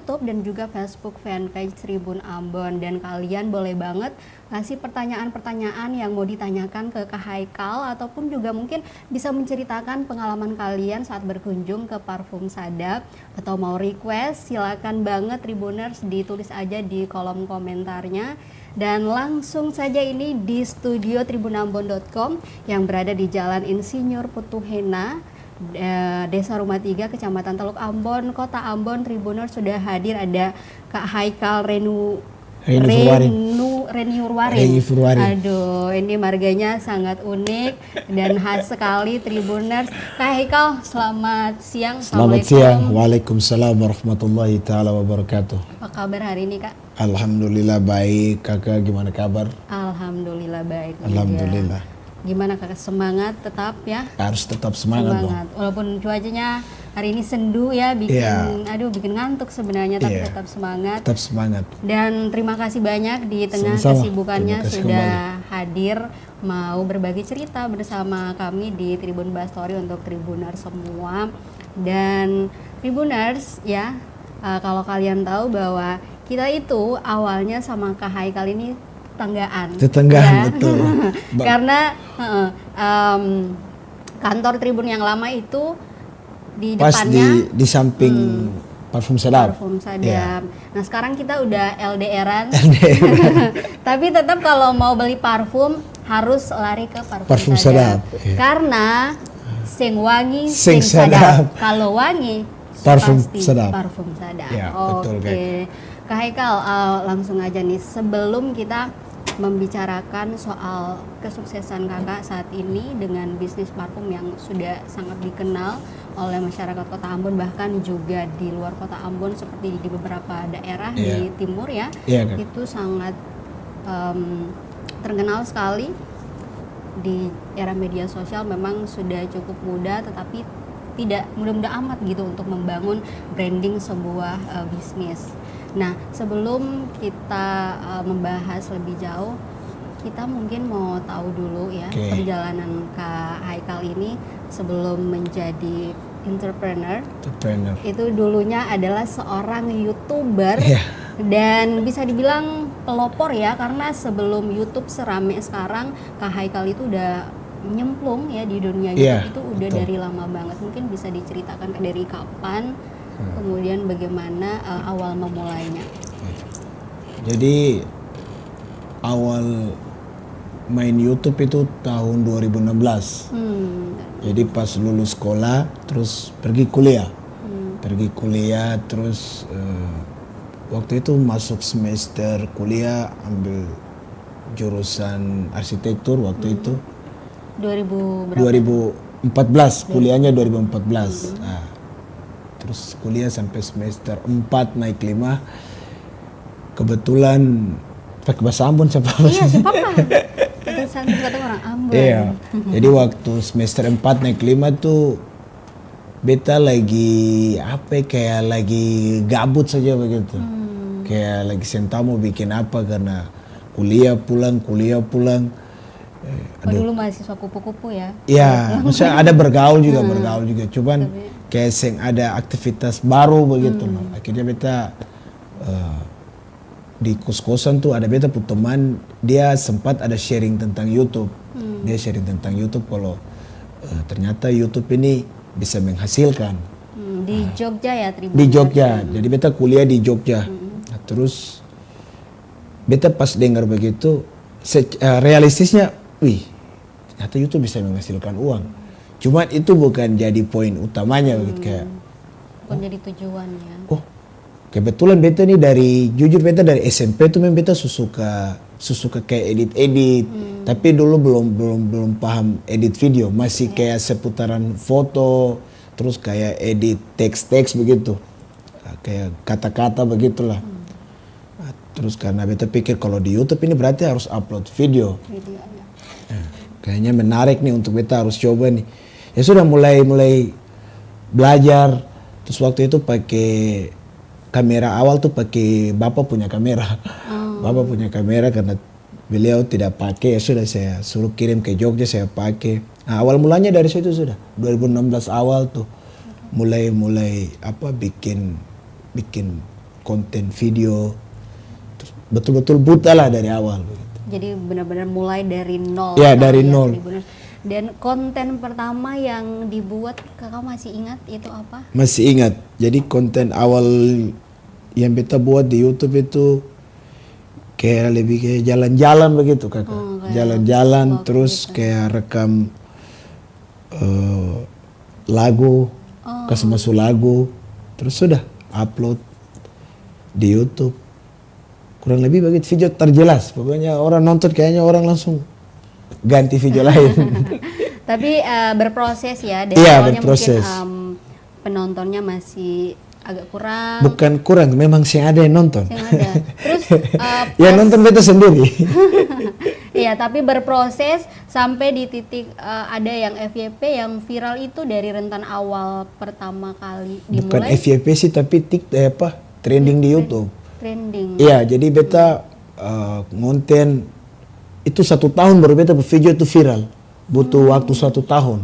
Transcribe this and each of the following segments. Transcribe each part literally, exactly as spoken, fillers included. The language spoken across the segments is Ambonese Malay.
YouTube dan juga Facebook fanpage Tribun Ambon. Dan kalian boleh banget kasih pertanyaan-pertanyaan yang mau ditanyakan ke Kak Haikal, ataupun juga mungkin bisa menceritakan pengalaman kalian saat berkunjung ke Parfum Sadap, atau mau request, silakan banget Tribuners ditulis aja di kolom komentarnya. Dan langsung saja ini di studio tribunambon dot com yang berada di Jalan Insinyur Putu Hena, eh, Desa Rumah Tiga, Kecamatan Teluk Ambon, Kota Ambon, Tribuners, sudah hadir ada Kak Haikal Renu, Reni Furwarin. Renu, Reni Urwarin. Reni Furwarin. Aduh, ini marganya sangat unik dan khas sekali, Tribuners. Kak Haikal, selamat siang. Selamat siang. Assalamualaikum. Waalaikumsalam warahmatullahi taala wabarakatuh. Apa kabar hari ini, Kak? Alhamdulillah baik. Kakak gimana kabar? Alhamdulillah baik juga. Alhamdulillah. Gimana, Kakak, semangat tetap, ya? Harus tetap semangat dong. Semangat. Walaupun cuacanya hari ini sendu, ya, bikin, iya, aduh, bikin ngantuk sebenarnya, tapi, iya, tetap semangat. Tetap semangat. Dan terima kasih banyak di tengah, sama-sama, kesibukannya, terima kasih, sudah kembali hadir, mau berbagi cerita bersama kami di Tribun Bastory untuk Tribuners semua. Dan Tribuners, ya, eh, kalau kalian tahu bahwa kita itu awalnya sama Kak Haikal ini tetanggaan. Tetanggaan, ya, betul. Ba- Karena, heeh, em, kantor Tribun yang lama itu di depannya, pas di, di samping, hmm, Parfum Sadap. Parfum Sadap. Iya. Nah, sekarang kita udah L D R-an. L D R. Tapi tetap kalau mau beli parfum, harus lari ke Parfum Sadap. Parfum Sadap, iya. Karena seng wangi, seng sadap. Seng sadap. Kalau wangi, parfum sadap. Pasti parfum sadap. Ya, betul, Kak. Oke. Kak Haikal, eh, langsung aja nih, sebelum kita membicarakan soal kesuksesan Kakak saat ini dengan bisnis parfum yang sudah sangat dikenal oleh masyarakat Kota Ambon, bahkan juga di luar Kota Ambon, seperti di beberapa daerah, iya, di timur, ya, iya, Kak, itu sangat, em, terkenal sekali di era media sosial, memang sudah cukup muda, tetapi tidak muda-muda amat gitu untuk membangun branding sebuah, eh, bisnis. Nah, sebelum kita, eh, membahas lebih jauh, kita mungkin mau tahu dulu ya, oke, perjalanan Kak Haikal ini sebelum menjadi entrepreneur. Entrepreneur. Itu dulunya adalah seorang YouTuber, iya, dan bisa dibilang pelopor ya, karena sebelum YouTube serame sekarang, Kak Haikal itu udah nyemplung ya di dunia, iya, YouTube itu udah, betul, dari lama banget. Mungkin bisa diceritakan dari kapan, hmm, kemudian bagaimana, eh, awal memulainya? Jadi, awal main YouTube itu tahun dua ribu enam belas. Hmm. Jadi, pas lulus sekolah, terus pergi kuliah. Hmm. Pergi kuliah, terus, eh, waktu itu masuk semester kuliah, ambil jurusan arsitektur waktu, hmm, itu. Dua ribu berapa? Dua ribu empat belas, dua ribu, kuliahnya dua ribu empat belas. Hmm. Nah, terus kuliah sampai semester empat naik lima. Kebetulan, pake bahasa Ambon seng papa. Iya, seng papa. Kita santai, kata orang Ambon. Iya. Jadi waktu semester empat naik lima tuh, beta lagi, apa ya, kayak lagi gabut saja begitu. Hmm. Kayak lagi seng tau mo bikin apa karena kuliah pulang, kuliah pulang. Eh, oh, aduh. Dulu mahasiswa kupu-kupu ya? Iya, maksudnya ada bergaul juga, hmm, bergaul juga. Cuman tapi kayak seng ada aktivitas baru begitu, hmm, loh. Akhirnya beta, eh, di kos-kosan tuh ada beta pung teman, dia sempat ada sharing tentang YouTube. Hmm. Dia sharing tentang YouTube, kalau, eh, ternyata YouTube ini bisa menghasilkan. Hmm, di, ah, Jogja ya, Tribun? Di Jogja. Hmm. Jadi beta kuliah di Jogja. Hmm. Nah, terus beta pas dengar begitu, se-, eh, realistisnya, wih, ternyata YouTube bisa menghasilkan uang. Cuman itu bukan jadi poin utamanya, begitu, hmm, kayak, bukan jadi tujuan ya. Oh, kebetulan beta nih dari, jujur beta dari S M P tuh memang beta su suka, su suka kayak edit-edit. Hmm. Tapi dulu belum, belum, belum paham edit video, masih, iya, kayak seputaran foto, terus kayak edit teks-teks begitu. Kayak kata-kata begitulah. Hmm. Nah, terus karena beta pikir kalau di YouTube ini berarti harus upload video. Video, ya. Nah, kayaknya menarik nih untuk beta harus coba nih. Ya sudah, mulai, mulai belajar. Terus waktu itu pake kamera, awal tuh pake bapa punya kamera. Oh. Bapa punya kamera karena beliau tidak pake, ya sudah, saya suruh kirim ke Jogja, saya pake. Nah, awal mulanya dari situ sudah, dua ribu enam belas awal tuh. Mulai, mulai, apa, bikin, bikin konten video, terus betul-betul buta lah dari awal begitu. Jadi benar-benar mulai dari nol. Ya, dari nol. Tribuners. Dan konten pertama yang dibuat, Kakak masih ingat itu apa? Masih ingat. Jadi konten awal yang beta buat di YouTube itu kayak lebih kayak jalan-jalan begitu, Kakak. Oh, kayak vlog gitu. Jalan-jalan, terus kayak rekam, eh, lagu, kasih masuk lagu, terus sudah upload di YouTube. Kurang lebih begitu, video terjelas. Pokoknya orang nonton, kayaknya orang langsung ganti video lain. Tapi, eh, berproses ya, dari awalnya mungkin, em, penontonnya masih agak kurang. Bukan kurang, memang seng ada yang nonton. Seng ada. Terus, eh, yang nonton beta sendiri. Iya, tapi berproses sampai di titik, eh, ada yang F Y P yang viral itu dari rentan awal pertama kali dimulai. Bukan F Y P sih, tapi tik-, eh, apa, trending di YouTube. Trending. Iya, jadi beta, eh, ngonten itu satu tahun baru beta pu video itu viral. Butuh waktu satu tahun.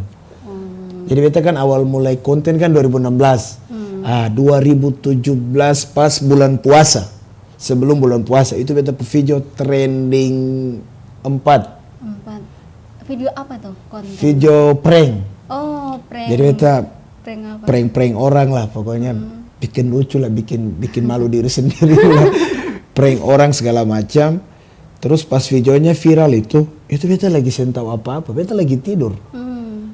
Jadi beta kan awal mulai konten kan dua ribu enam belas. Ah, dua ribu tujuh belas pas bulan puasa. Sebelum bulan puasa, itu beta pu video trending empat. Empat. Video apa tuh konten? Video prank. Oh, prank. Jadi beta prank-prank orang lah pokoknya. Bikin lucu lah, bikin, bikin malu diri sendiri lah. Prank orang segala macam. Terus pas videonya viral itu, itu beta lagi seng tau apa-apa, beta lagi tidur.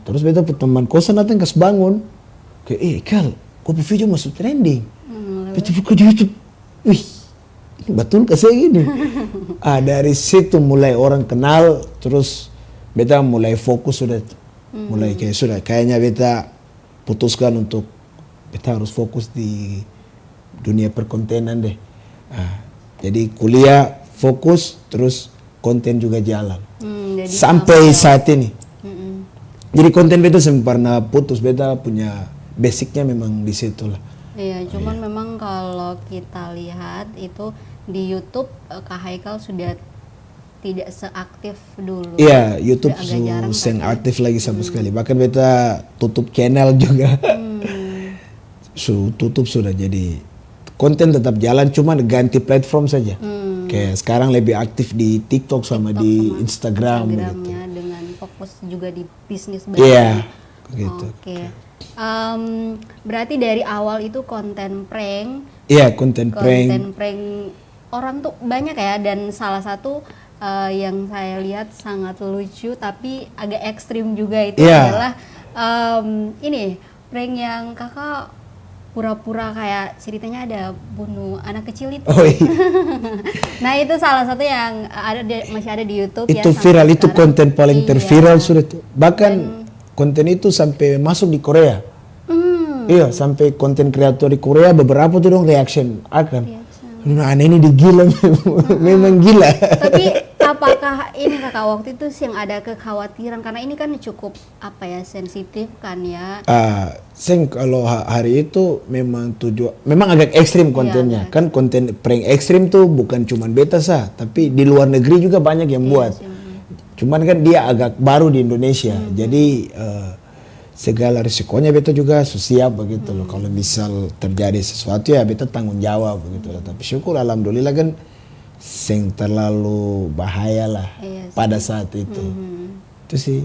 Terus beta pu teman kosan datang kas bangun. Kayak, "Eh, Kal, ko pu video masuk trending." Beta buka di YouTube. Wih, ini batul ka seng ini? Ah, dari situ mulai orang kenal, terus beta mulai fokus sudah. Mulai kayak sudah, kayaknya beta putuskan untuk beta harus fokus di dunia perkontenan deh. Ah, jadi kuliah fokus, terus konten juga jalan. Sampai saat ini. Jadi konten beta seng pernah putus, beta punya basicnya memang di situ lah. Iya, cuman memang kalau kita lihat itu di YouTube, eh, Kak Haikal sudah tidak seaktif dulu. Iya, YouTube su-, seng aktif lagi sama sekali. Bahkan beta tutup channel juga. Su tutup sudah, jadi konten tetap jalan, cuman ganti platform saja. Kayak sekarang lebih aktif di TikTok sama di Instagram begitu. Instagramnya dengan fokus juga di bisnis baru. Iya, begitu. Oke. Em, berarti dari awal itu konten prank. Iya, konten prank. Konten prank orang tuh banyak ya, dan salah satu, eh, yang saya lihat sangat lucu tapi agak ekstrim juga itu adalah, em, ini, prank yang Kakak pura-pura kayak ceritanya ada bunuh anak kecil itu. Oh, iya. Nah, itu salah satu yang ada di, masih ada di YouTube ya. Itu viral, itu konten paling terviral sudah tuh. Bahkan konten itu sampai masuk di Korea. Iya, sampai konten kreator di Korea, beberapa tuh dong reaction akan. Nah, aneh ini, dia gila, memang gila. Tapi apakah ini, Kakak, waktu itu sih yang ada kekhawatiran? Karena ini kan cukup, apa ya, sensitif kan ya. Ah, seng, kalau ha-, hari itu memang tuju-, memang agak ekstrim kontennya. Kan konten prank ekstrim tuh bukan cuman beta sa, tapi di luar negeri juga banyak yang buat. Cuman kan dia agak baru di Indonesia. Jadi, eh, segala risikonya beta juga su siap begitu loh. Kalau misal terjadi sesuatu, ya beta tanggung jawab begitu loh. Tapi syukur, alhamdulillah kan seng terlalu bahaya lah pada saat itu. Itu sih.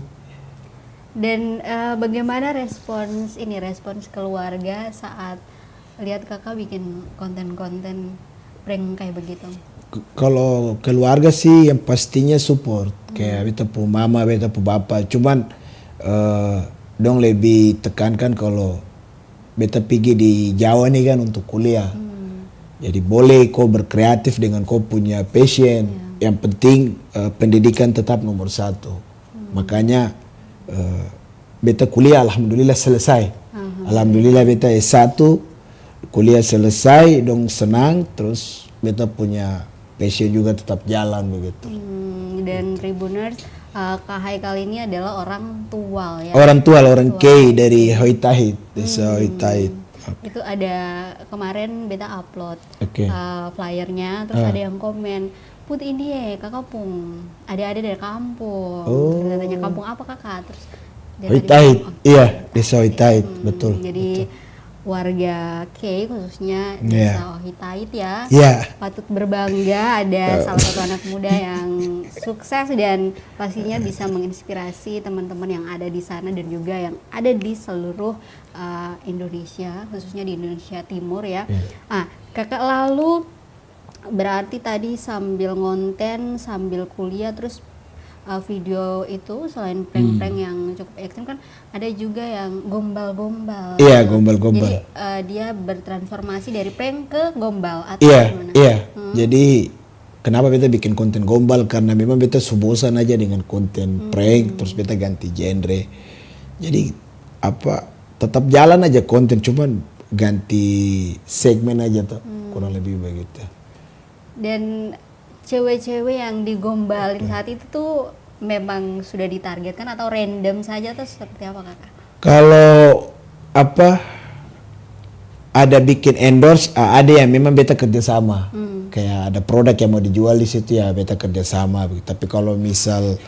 Dan, eh, bagaimana respons ini, respons keluarga saat lihat Kakak bikin konten-konten prank kayak begitu? K-, kalau keluarga sih yang pastinya support, kayak beta pu mama, beta pu bapa. Cuman, eh, dong lebih tekankan kalau beta pigi di Jawa nih kan untuk kuliah. Jadi boleh ko berkreatif dengan ko punya passion. Yang penting, eh, pendidikan tetap nomor satu. Makanya, eh, beta kuliah alhamdulillah selesai. Alhamdulillah beta S satu, kuliah selesai, dong senang, terus beta punya passion juga tetap jalan begitu. Hmm, dan Tribuners, eh, Kak Haikal ini adalah orang Tual ya? Orang Tual, orang Kei dari Hoitahit, desa Hoitahit. Itu ada kemarin beta upload, eh, flyernya, terus ada yang komen, "Put, ini ye, Kakak pung ade-ade dari kampung." Terus katanya, "Kampung apa, Kakak?" Terus dia tadi bilang, "Oh, Hoitahit." Iya, desa Hoitahit, betul. Jadi, warga K, khususnya Iya. desa Ohitait ya. Iya. Patut berbangga ada salah satu anak muda yang sukses dan pastinya bisa menginspirasi teman-teman yang ada di sana dan juga yang ada di seluruh, eh, Indonesia, khususnya di Indonesia Timur ya. Iya. Ah, Kakak, lalu berarti tadi sambil ngonten, sambil kuliah, terus, uh, video itu selain prank-prank yang cukup ekstrim kan, ada juga yang gombal-gombal. Iya, gombal-gombal. Jadi, uh, dia bertransformasi dari prank ke gombal atau Iya, gimana? Iya. Jadi kenapa beta bikin konten gombal? Karena memang beta su bosan aja dengan konten prank, terus beta ganti genre. Jadi apa, tetap jalan aja konten, cuman ganti segmen aja tuh, kurang lebih begitu. Dan cewe-cewe yang digombalin saat itu tuh memang sudah ditargetkan atau random saja atau seperti apa, Kakak? Kalau apa, ada bikin endorse, a-, ada yang memang beta kerja sama. Kayak ada produk yang mau dijual di situ, ya beta kerja sama begitu. Tapi kalau misal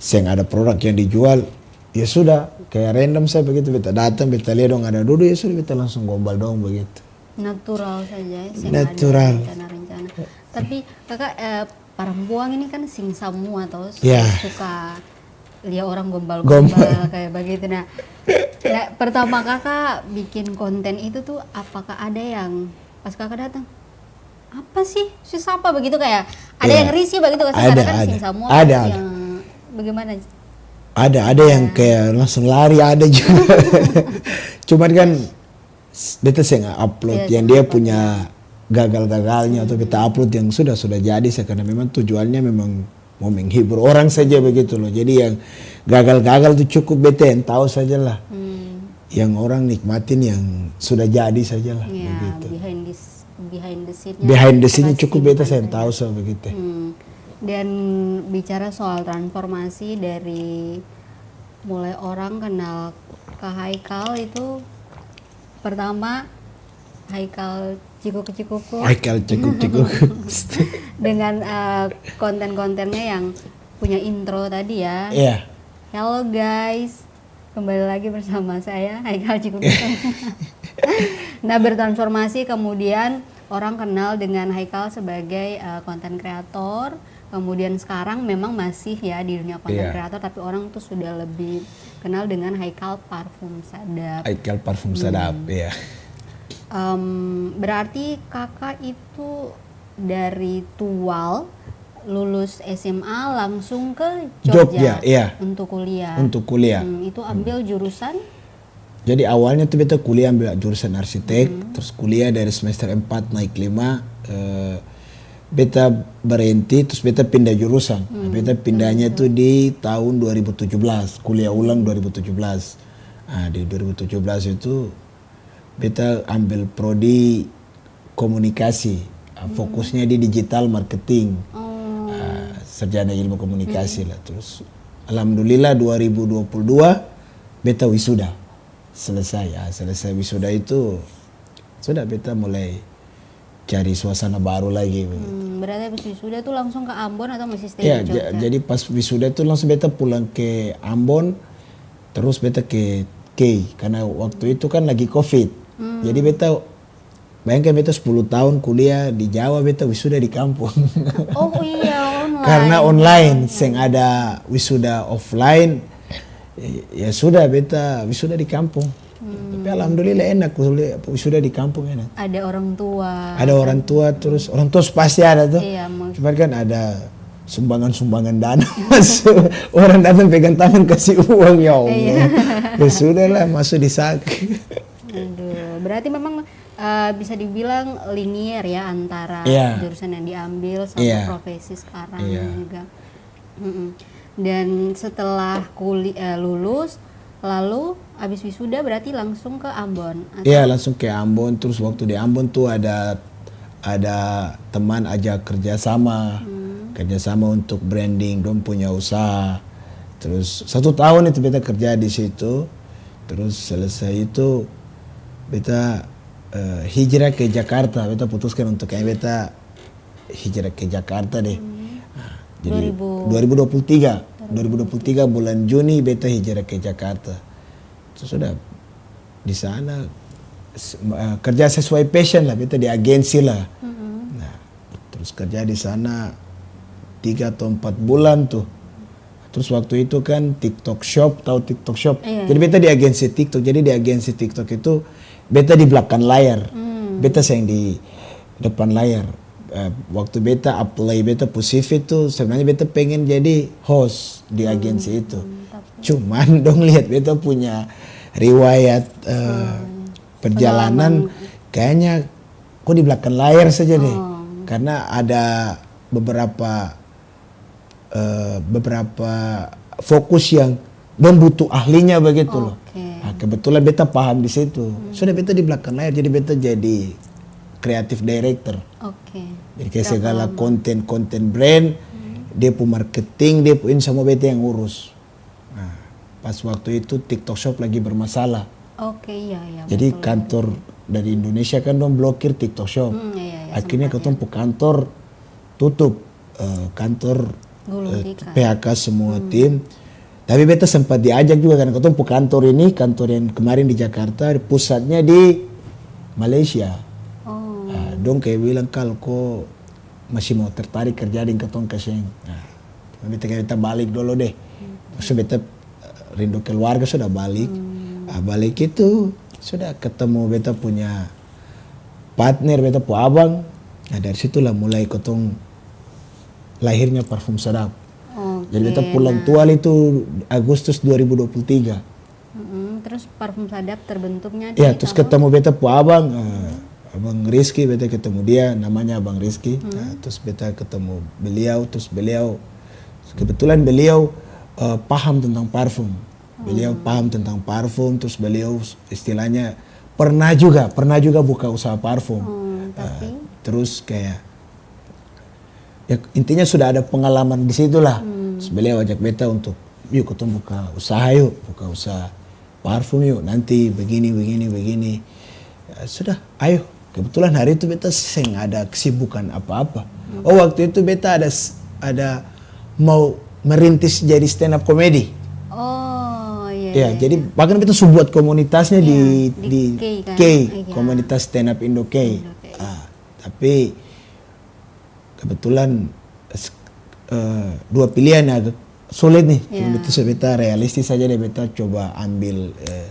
seng ada produk yang dijual, ya sudah, kayak random saja begitu. Beta datang, beta lia dong ada dudu, ya sudah, beta langsung gombal dong begitu. Natural saja ya, seng Natural. ada rencana-rencana. Tapi Kakak, eh, parampuang ini kan sing samua toh, su-, Ya. suka lia orang gombal-gombal kayak begitu. Nah, nah, pertama Kakak bikin konten itu tuh, apakah ada yang pas Kakak datang, "Apa sih? Su sapa?" begitu, kayak ada Iya. yang risih begitu, Ada, karena kan ada. Sing Samua Ada, yang ada. Bagaimana? Ada, ada yang kayak langsung lari, ada juga. Cuman kan s-, beta seng upload Iya, yang seng dia upload, punya gagal-gagalnya, atau beta upload yang sudah, sudah jadi saja, karena memang tujuannya memang mau menghibur orang saja begitu loh. Jadi yang gagal-gagal tuh cukup beta yang tahu saja lah. Yang orang nikmatin yang sudah jadi saja lah, Ya, begitu. behind this, behind the scene-nya. Behind the scene-nya Apa sih cukup beta ini saya katanya? Tahu so begitu. Hmm. Dan bicara soal transformasi dari mulai orang kenal ke Haikal itu, pertama Haikal Cikuku-Cikuku. Haikal Cikuku-Cikuku. Dengan, eh, konten-kontennya yang punya intro tadi ya. Iya. Hello guys, kembali lagi bersama saya Haikal Cikuku. Nah, bertransformasi, kemudian orang kenal dengan Haikal sebagai, eh, konten kreator. Kemudian sekarang memang masih ya di dunia konten Iya. kreator, tapi orang tuh sudah lebih kenal dengan Haikal Parfum Sadap. Haikal Parfum Sadap, iya. Em, berarti Kakak itu dari Tual, lulus S M A langsung ke Jogja, Jogja iya. Untuk kuliah. Untuk kuliah. Hmm, itu ambil jurusan? Jadi awalnya tuh beta kuliah ambil jurusan arsitek, terus kuliah dari semester empat naik lima, eh, beta berhenti, terus beta pindah jurusan. Nah, beta pindahnya tuh di tahun dua ribu tujuh belas, kuliah ulang dua ribu tujuh belas. Nah, di dua ribu tujuh belas itu beta ambil prodi komunikasi, ah, fokusnya di digital marketing. Ah, sarjana ilmu komunikasi lah. Terus alhamdulillah dua ribu dua puluh dua beta wisuda. Selesai, ah, selesai wisuda itu sudah beta mulai cari suasana baru lagi begitu. Hmm, berarti habis wisuda tuh langsung ke Ambon atau masih stay Ya, di ja- Jogja? Jadi pas wisuda tuh langsung beta pulang ke Ambon, terus beta ke K, karena waktu itu kan lagi covid. Jadi beta, bayangkan beta sepuluh tahun kuliah di Jawa, beta wisuda di kampung. Oh iya, online. Karena online, seng ada wisuda offline, ya sudah beta wisuda di kampung. Tapi alhamdulillah enak kuliah, wisuda di kampung enak. Ada orang tua. Ada orang tua, terus orang tua pasti ada tuh. Iya, maksud- Cuman kan ada sumbangan-sumbangan dana masuk. Orang datang pegang tangan kasih uang, ya Allah. Ya sudahlah, masuk di sak. Aduh, berarti memang, eh, bisa dibilang linier ya antara Iya. jurusan yang diambil sama Iya. Profesi sekarang Iya. Juga. Mm-mm. Dan setelah kuli eh, lulus, lalu abis wisuda berarti langsung ke Ambon? Atau? Iya, langsung ke Ambon. Terus waktu di Ambon tuh ada ada teman ajak kerjasama, kerjasama untuk branding, dong punya usaha. Terus satu tahun itu beta kerja di situ. Terus selesai itu beta, eh, hijrah ke Jakarta. Beta putuskan untuk, eh, beta hijrah ke Jakarta deh. Nah, jadi dua ribu dua puluh tiga, dua ribu dua puluh tiga bulan Juni beta hijrah ke Jakarta. Terus sudah di sana s-, eh, kerja sesuai passion lah, beta di agensi lah. Mm-mm. Nah, terus kerja di sana tiga atau empat bulan tuh. Terus waktu itu kan TikTok Shop, tahu TikTok Shop? Iya, iya. Jadi beta di agensi TikTok, jadi di agensi TikTok itu beta di belakang layar, hmm, beta seng di depan layar. Eh, waktu beta apply beta pung C V itu, sebenarnya beta pengen jadi host di agensi itu. Hmm, tapi cuman dong lihat beta punya riwayat, eh, hmm, perjalanan, pengalaman, kayaknya kok di belakang layar saja deh. Oh. Karena ada beberapa, eh, beberapa fokus yang dong butuh ahlinya begitu loh. Oke. Nah, kebetulan beta paham di situ. Hmm. Sudah beta di belakang layar, jadi beta jadi creative director. Oke. Jadi kayak berapa segala lama? Konten-konten brand, hmm, dia pung marketing, dia pung ini semua beta yang urus. Nah, pas waktu itu TikTok Shop lagi bermasalah. Oke, iya, iya, jadi betul, kantor dari Indonesia kan dong blokir TikTok Shop. Hmm, iya, iya, akhirnya sempat, katong, ya, pung kantor tutup, eh, kantor, gulung, eh, tikar, P H K semua, hmm, tim. Tapi beta sempat diajak juga karena katong pung kantor ini, kantor yang kemarin di Jakarta, pusatnya di Malaysia. Oh. Ah, dong kayak bilang, "Kal, ko masih mau tertarik kerja deng katong ka seng?" Nah, beta kata, "Beta balik dolo deh." Hmm. Maksud beta, eh, rindu keluarga, sudah balik. Hmm. Ah, balik itu, sudah ketemu beta punya partner, beta pung abang. Nah, dari situlah mulai katong lahirnya Parfum Sadap. Oke, jadi beta pulang, nah, tual itu Agustus dua ribu dua puluh tiga. Mm-mm, terus Parfum Sadap terbentuknya di, ya, terus tahun? Ketemu beta pu abang, eh, Abang Rizky, beta ketemu dia, namanya Abang Rizky. Hmm. Nah, terus beta ketemu beliau, terus beliau, kebetulan beliau, eh, paham tentang parfum. Beliau, hmm, paham tentang parfum, terus beliau istilahnya pernah juga, pernah juga buka usaha parfum. Hmm, eh, tapi? Terus kayak, ya, intinya sudah ada pengalaman di situ lah. Hmm. Terus beliau ajak beta untuk, "Yuk, katong buka usaha yuk, buka usaha parfum yuk, nanti begini, begini, begini." Ya, sudah, ayo. Kebetulan hari itu beta seng ada kesibukan apa-apa. Hmm. Oh, waktu itu beta ada s-, ada mau merintis jadi stand up comedy. Oh, iya, iya, iya, jadi bahkan beta su buat komunitasnya di, iya, di, di K kan? K, iya. Komunitas stand up Indo K. Indo K. Ah, tapi kebetulan, s-, eh, dua pilihan yang agak sulit nih. Iya. Cuma itu beta realistis saja deh, beta coba ambil, eh,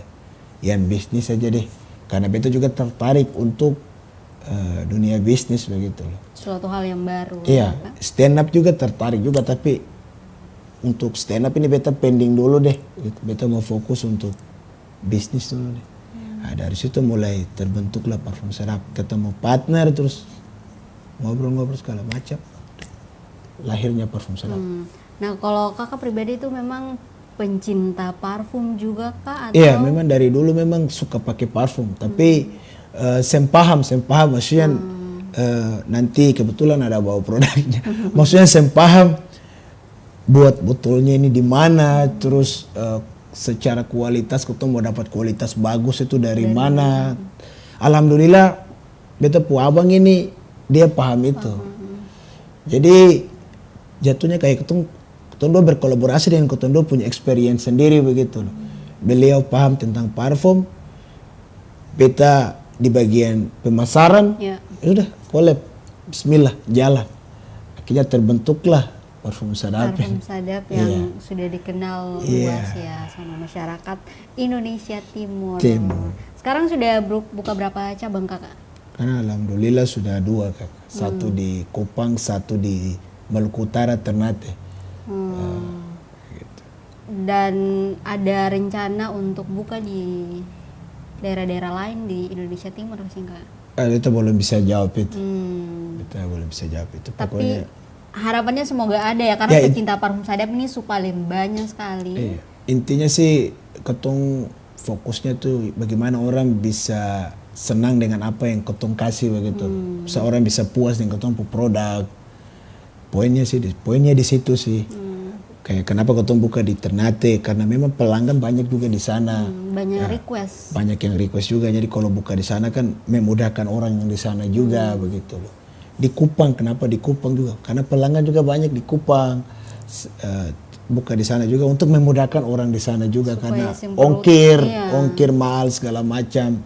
yang bisnis saja deh. Karena beta juga tertarik untuk, eh, dunia bisnis begitu loh. Suatu hal yang baru, iya, ya kan? Stand up juga tertarik juga, tapi untuk stand up ini beta pending dulu deh. Beta mau fokus untuk bisnis dulu nih. Hmm. Nah, dari situ mulai terbentuklah Parfum Sadap. Ketemu partner, terus ngobrol-ngobrol segala macam. Lahirnya Parfum Sadap. Hmm. Nah, kalau Kakak pribadi itu memang pencinta parfum juga kah, atau? Iya, memang dari dulu memang suka pakai parfum, tapi, hmm, eh, seng paham, seng paham. Maksudnya, hmm, eh, nanti kebetulan ada bawa produknya. Maksudnya seng paham buat botolnya ini di mana, terus, eh, secara kualitas, katong mau dapat kualitas bagus itu dari mana. Dari mana? Alhamdulillah, beta pu abang ini, dia paham itu. Paham. Jadi, jatuhnya kayak katong, katong dua berkolaborasi dengan katong dua punya experience sendiri begitu loh. Beliau paham tentang parfum, beta di bagian pemasaran, ya, ya sudah, collab, bismillah, jalan. Akhirnya terbentuklah Parfum Sadap. Parfum Sadap yang, iya, sudah dikenal, iya, luas ya sama masyarakat Indonesia Timur. Timur. Sekarang sudah bu-, buka berapa cabang, Kakak? Karena alhamdulillah sudah dua, Kak. Satu, hmm, di Kupang, satu di Maluku Utara, Ternate. Hmm. Ya, gitu. Dan ada rencana untuk buka di daerah-daerah lain di Indonesia Timur, sih, Kak? Ah, beta belum bisa jawab itu. Hmm. Beta belum bisa jawab itu. Tapi pokoknya harapannya semoga ada ya, karena, ya, it- pecinta Parfum Sadap ini su paling banyak sekali. Iya. Intinya sih, katong fokusnya tuh bagaimana orang bisa senang dengan apa yang katong kasih begitu. Hmm. Bisa orang bisa puas dengan katong pu produk. Poinnya sih di, poinnya di situ sih. Hmm. Kayak kenapa katong buka di Ternate, karena memang pelanggan banyak juga di sana. Hmm, banyak, ya, request. Banyak yang request juga. Jadi kalau buka di sana kan memudahkan orang yang di sana juga, hmm, begitu loh. Di Kupang, kenapa di Kupang juga? Karena pelanggan juga banyak di Kupang. S-, eh, buka di sana juga untuk memudahkan orang di sana juga, supaya karena simple, ongkir, iya, ongkir mahal segala macam.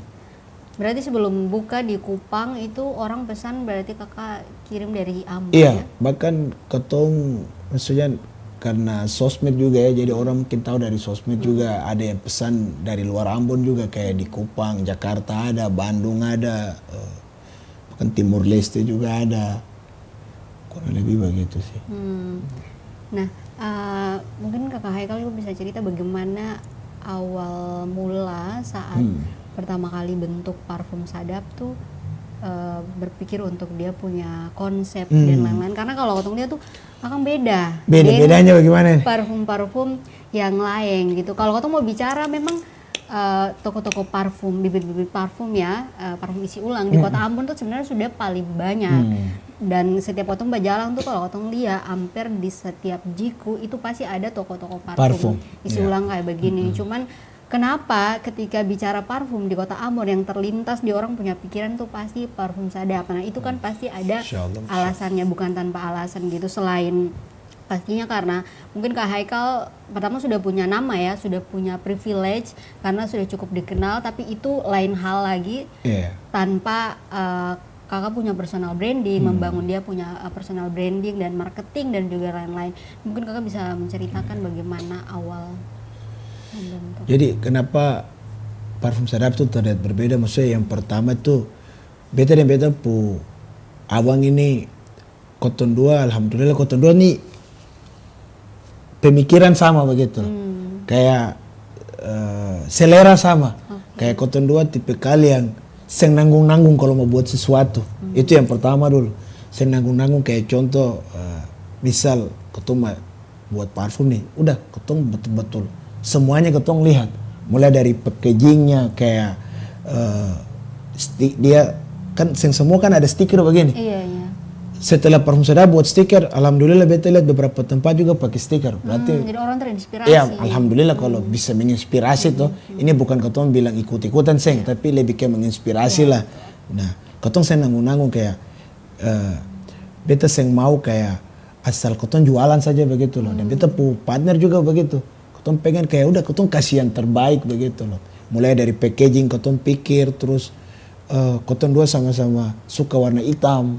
Berarti sebelum buka di Kupang itu orang pesan, berarti Kakak kirim dari Ambon, iya, ya? Bahkan katong, maksudnya karena sosmed juga ya, jadi orang mungkin tahu dari sosmed juga, ada yang pesan dari luar Ambon juga, kayak di Kupang, Jakarta ada, Bandung ada, eh, bahkan Timur Leste juga ada. Kurang lebih begitu sih. Hmm. Nah, eh, mungkin Kakak Haikal juga bisa cerita bagaimana awal mula saat pertama kali bentuk Parfum Sadap tuh, eh, berpikir untuk dia punya konsep dan lain-lain. Karena kalau katong lihat tuh, akang beda. Beda, deng bedanya bagaimana nih? Parfum-parfum yang lain gitu. Kalau katong mau bicara memang, eh, toko-toko parfum, bibit-bibit parfum ya, eh, parfum isi ulang di Kota Ambon tuh sebenarnya sudah paling banyak. Dan setiap katong bajalang tuh, kalau katong lia, amper di setiap jiku itu pasti ada toko-toko parfum. Parfum, isi ulang kayak begini. Cuman kenapa ketika bicara parfum di Kota Ambon yang terlintas di orang punya pikiran tuh pasti Parfum Sadap. Nah, itu kan pasti ada alasannya, bukan tanpa alasan gitu. Selain pastinya karena mungkin Kak Haikal pertama sudah punya nama ya, sudah punya privilege karena sudah cukup dikenal, tapi itu lain hal lagi tanpa, eh, Kakak punya personal branding, membangun dia punya, eh, personal branding dan marketing dan juga lain-lain. Mungkin Kakak bisa menceritakan bagaimana awal membentuk. Jadi kenapa Parfum Sadap tuh terlihat berbeda? Maksudnya yang pertama tuh, beta deng beta pu abang ini, kotong dua, alhamdulillah kotong dua ni pemikiran sama begitu. Kayak, eh, selera sama. Kayak kotong dua tipikal yang seng nanggung-nanggung kalo mo buat sesuatu. Itu yang pertama dulu. Seng nanggung-nanggung, kayak contoh, eh, misal kotong ma-, buat parfum nih, udah, katong betul-betul semuanya katong lihat, mulai dari packagingnya, kayak, eh, sti-, dia kan seng semua kan ada stiker begini. Iya, iya. Setelah Parfum Sadap buat stiker, alhamdulillah beta lihat beberapa tempat juga pake stiker. Berarti, hmm, jadi orang terinspirasi. Iya, alhamdulillah kalau bisa menginspirasi toh. Ini bukan katong bilang ikut-ikutan, seng, tapi lebih ke menginspirasi lah. Nah, katong seng nanggung-nanggung kayak, eh, beta seng mau kayak asal katong jualan saja begitu loh. Dan beta pu partner juga begitu. Katong pengen kayak udah katong kasi yang terbaik begitu loh. Mulai dari packaging katong pikir, terus, eh, katong dua sama-sama suka warna hitam.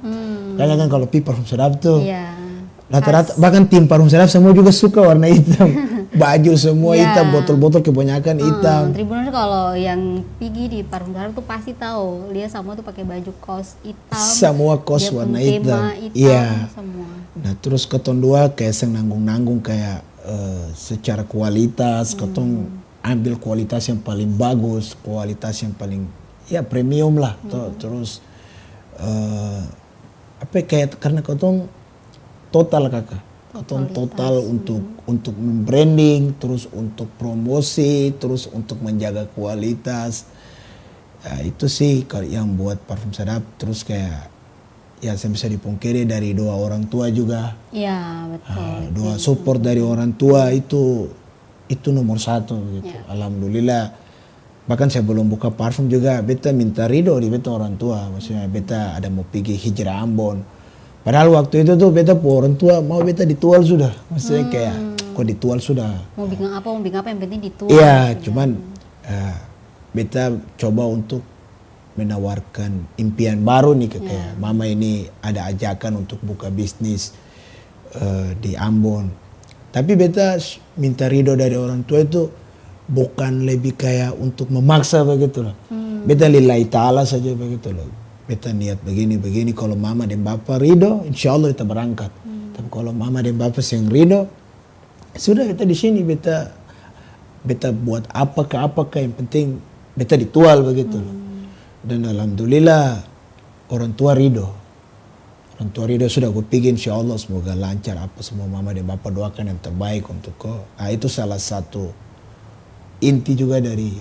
Kayaknya kan kalau pi Parfum Sadap tuh, iya, rata-rata, bahkan tim Parfum Sadap semua juga suka warna hitam. Baju semua hitam, botol-botol kebanyakan hitam. Tribuners kalau yang pigi di Parfum Sadap tuh pasti tahu, dia sama tuh pakai baju kaos hitam. Semua kos warna hitam. Dia pung tema hitam, iya, semua. Nah, terus katong dua kayak seng nanggung-nanggung kayak, eh, secara kualitas, katong ambil kualitas yang paling bagus, kualitas yang paling, ya, premium lah, toh. Terus, eh, apa ya, kayak karena katong total, kaka. Katong total untuk, untuk membranding, terus untuk promosi, terus untuk menjaga kualitas. Ya, itu sih kal-, yang buat Parfum Sadap. Terus kayak, ya, seng bisa dipungkiri dari doa orang tua juga. Ya, betul. Ah, doa support dari orang tua itu, itu nomor satu gitu. Ya. Alhamdulillah. Bahkan sebelum buka parfum juga beta minta rido di beta orang tua. Maksudnya beta ada mau pigi hijrah Ambon. Padahal waktu itu tuh beta pu orang tua mau beta ditual sudah. Maksudnya kayak, kok ditual sudah? Mau bikin apa, mau bikin apa, yang penting ditual. Iya, gitu ya. Cuman, eh, beta coba untuk menawarkan impian baru nih, ke, kayak mama ini ada ajakan untuk buka bisnis, eh, di Ambon. Tapi beta s-, minta rido dari orang tua itu bukan lebih kayak untuk memaksa begitu loh. Beta lillahi ta'ala saja begitu loh. Beta niat begini, begini, kalau mama deng bapa rido, insya Allah beta berangkat. Tapi kalau mama deng bapa seng rido, sudah, beta di sini, beta, beta buat apa ka, apa ka, yang penting beta ditual begitu loh. Dan alhamdulillah, orang tua rido. Orang tua rido, sudah, ko pigi, insya Allah semoga lancar, apa semua mama deng bapa doakan yang terbaik untuk ko. Ah, itu salah satu inti juga dari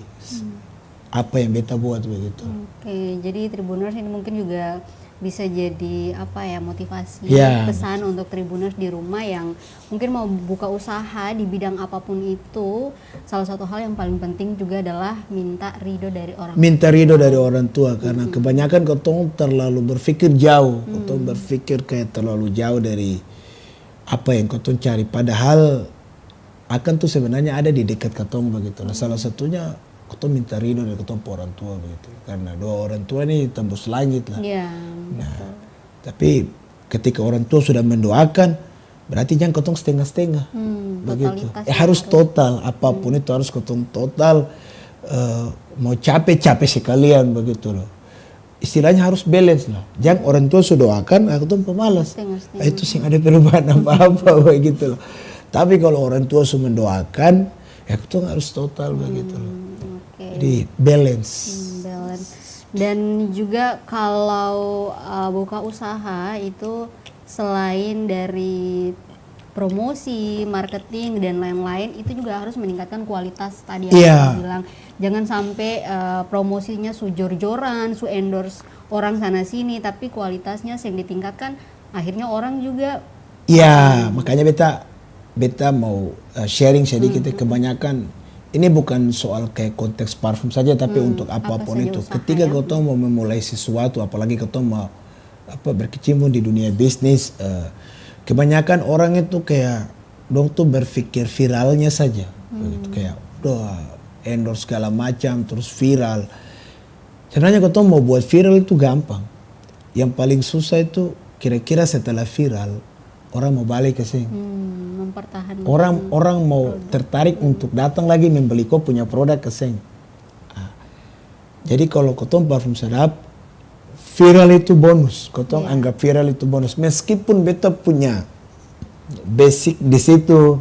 apa yang beta buat begitu. Oke, jadi Tribuners ini mungkin juga bisa jadi, apa ya, motivasi, pesan untuk Tribuners di rumah yang mungkin mau buka usaha di bidang apapun itu, salah satu hal yang paling penting juga adalah minta ridho dari orang tua. Minta ridho dari orang tua, karena kebanyakan katong terlalu berpikir jauh, katong berpikir kayak terlalu jauh dari apa yang katong cari. Padahal akang tuh sebenarnya ada di dekat katong begitu. Nah, salah satunya katong minta ridho dari katong pung orang tua begitu. Karna doa orang tua ni tembus langit lah. Iya, nah, betul. Tapi ketika orang tua sudah mendoakan, berarti jang katong stenga-stenga. Hmm, begitu. Totalitas. Eh, harus total, apapun itu harus katong total, eh, mau cape, cape sekalian begitu loh. Istilahnya harus balance lah. Jang orang tua su doakan, ah, katong pemalas. Stenga-stenga. Ah, itu seng ada perubahan apa-apa begitu loh. Tapi kalau orang tua su mendoakan, ya katong harus total begitu loh. Hmm, oke. Jadi balance. Hmm, balance. Dan juga kalau, uh, buka usaha itu selain dari promosi, marketing, dan lain-lain, itu juga harus meningkatkan kualitas tadi yang Iya. Abang bilang. Jangan sampai, eh, promosinya su jor-joran, su endorse orang sana sini, tapi kualitasnya seng ditingkatkan, akhirnya orang juga Iya, makanya beta, beta mau, eh, sharing sedikit ya, kebanyakan ini bukan soal kayak konteks parfum saja, tapi untuk apa apapun saja itu. Usaha, ketika ya. Katong mau memulai sesuatu, apalagi katong mau apa, berkecimpung di dunia bisnis, eh, kebanyakan orang itu kayak dong tuh berpikir viralnya saja, begitu. Kayak, "Duh, endorse segala macam, terus viral." Sebenarnya katong mau buat viral itu gampang. Yang paling susah itu kira-kira setelah viral, orang mau balik ka seng? Hmm, mempertahankan. Orang, orang mau tertarik untuk datang lagi membeli ko punya produk ka seng? Ah, Jadi, kalo katong Parfum Sadap, viral itu bonus. Katong anggap viral itu bonus. Meskipun beta punya basic di situ,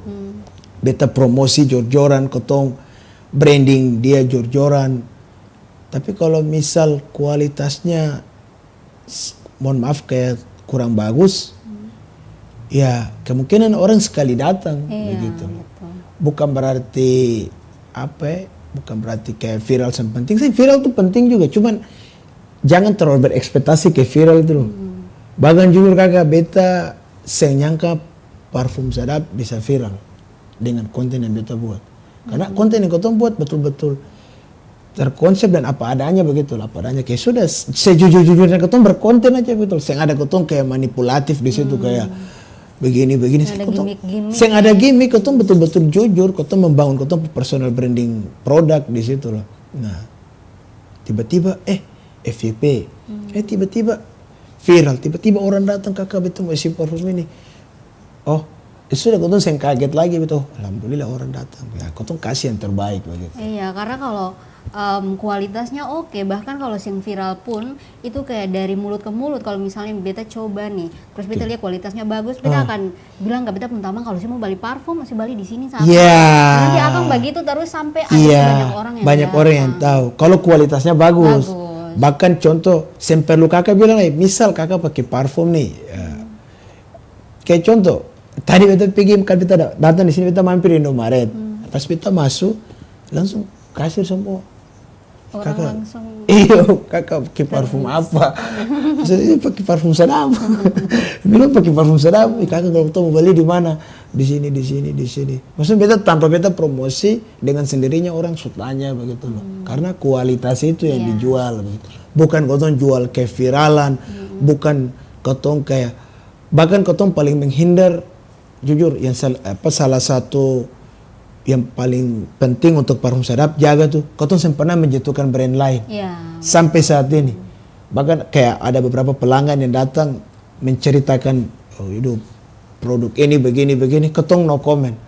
beta promosi jor-joran, katong branding dia jor-joran. Tapi kalo misal kualitasnya s-, mohon maaf, kaya kurang bagus, ya kemungkinan orang sekali datang, begitu. Bukan berarti, apa e, bukan berarti kaya viral seng penting. Seng, viral tu penting juga, cuman jangan terlalu berekspektasi ke viral itu loh. Bahkan jujur kaka, beta seng nyangka Parfum Sadap bisa viral dengan konten yang beta buat. Karna konten yang katong buat betul-betul terkonsep dan apa adanya begitu lah, apa adanya. Kayak sudah, sejujur-jujurnya katong berkonten aja begitu. Seng ada katong kayak manipulatif di situ, kayak begini, begini. Seng ada gimmick-gimmick. Seng ada gimmick, katong betul-betul jujur, katong membangun katong personal branding produk di situ lah. Nah, tiba-tiba, eh, F Y P. Eh, tiba-tiba viral, tiba-tiba orang datang, "Kaka, beta mau isi parfum ini." Oh, ya sudah, katong seng kaget lagi, betul. Alhamdulillah, orang datang. Ya, katong kasih yang terbaik begitu. Iya, karena kalau, em, kualitasnya oke, bahkan kalau seng viral pun, itu kayak dari mulut ke mulut. Kalau misalnya beta coba nih, terus beta lihat kualitasnya bagus, beta akan bilang ke beta pung tamang, "Kalau saya mau bali parfum, masih bali di sini sama." Iya. Nanti akang begitu terus sampai akhirnya banyak orang yang datang. Banyak orang yang tahu. Kalau kualitasnya bagus. Bagus. Bahkan contoh, seng perlu kaka bilang, "Eh, misal kaka pakai parfum nih." Ya. Kayak contoh, tadi beta pigi, kan beta da-, datang di sini, beta mampir Indomaret. Pas beta maso, langsung kasir samua. Orang langsung. "Iyo, kaka pake parfum apa?" Maksudnya, "Iyo, pake parfum Sadap." Bilang, "Pake parfum Sadap?" "Ih, kaka, kalo tau mo bali di mana?" "Di sini, di sini, di sini." Maksudnya, beta, tanpa beta promosi, dengan sendirinya orang su tanya begitu loh. Karena kualitas itu yang dijual begitu. Bukan katong jual keviralan, bukan katong kayak Bahkan katong paling menghindar, jujur, yang sal-, apa, salah satu yang paling penting untuk Parfum Sadap jaga tuh, katong seng pernah menjatuhkan brand lain. Iya. Sampai saat ini. Bahkan kayak ada beberapa pelanggan yang datang menceritakan, "Oh, itu produk ini begini, begini," katong no comment.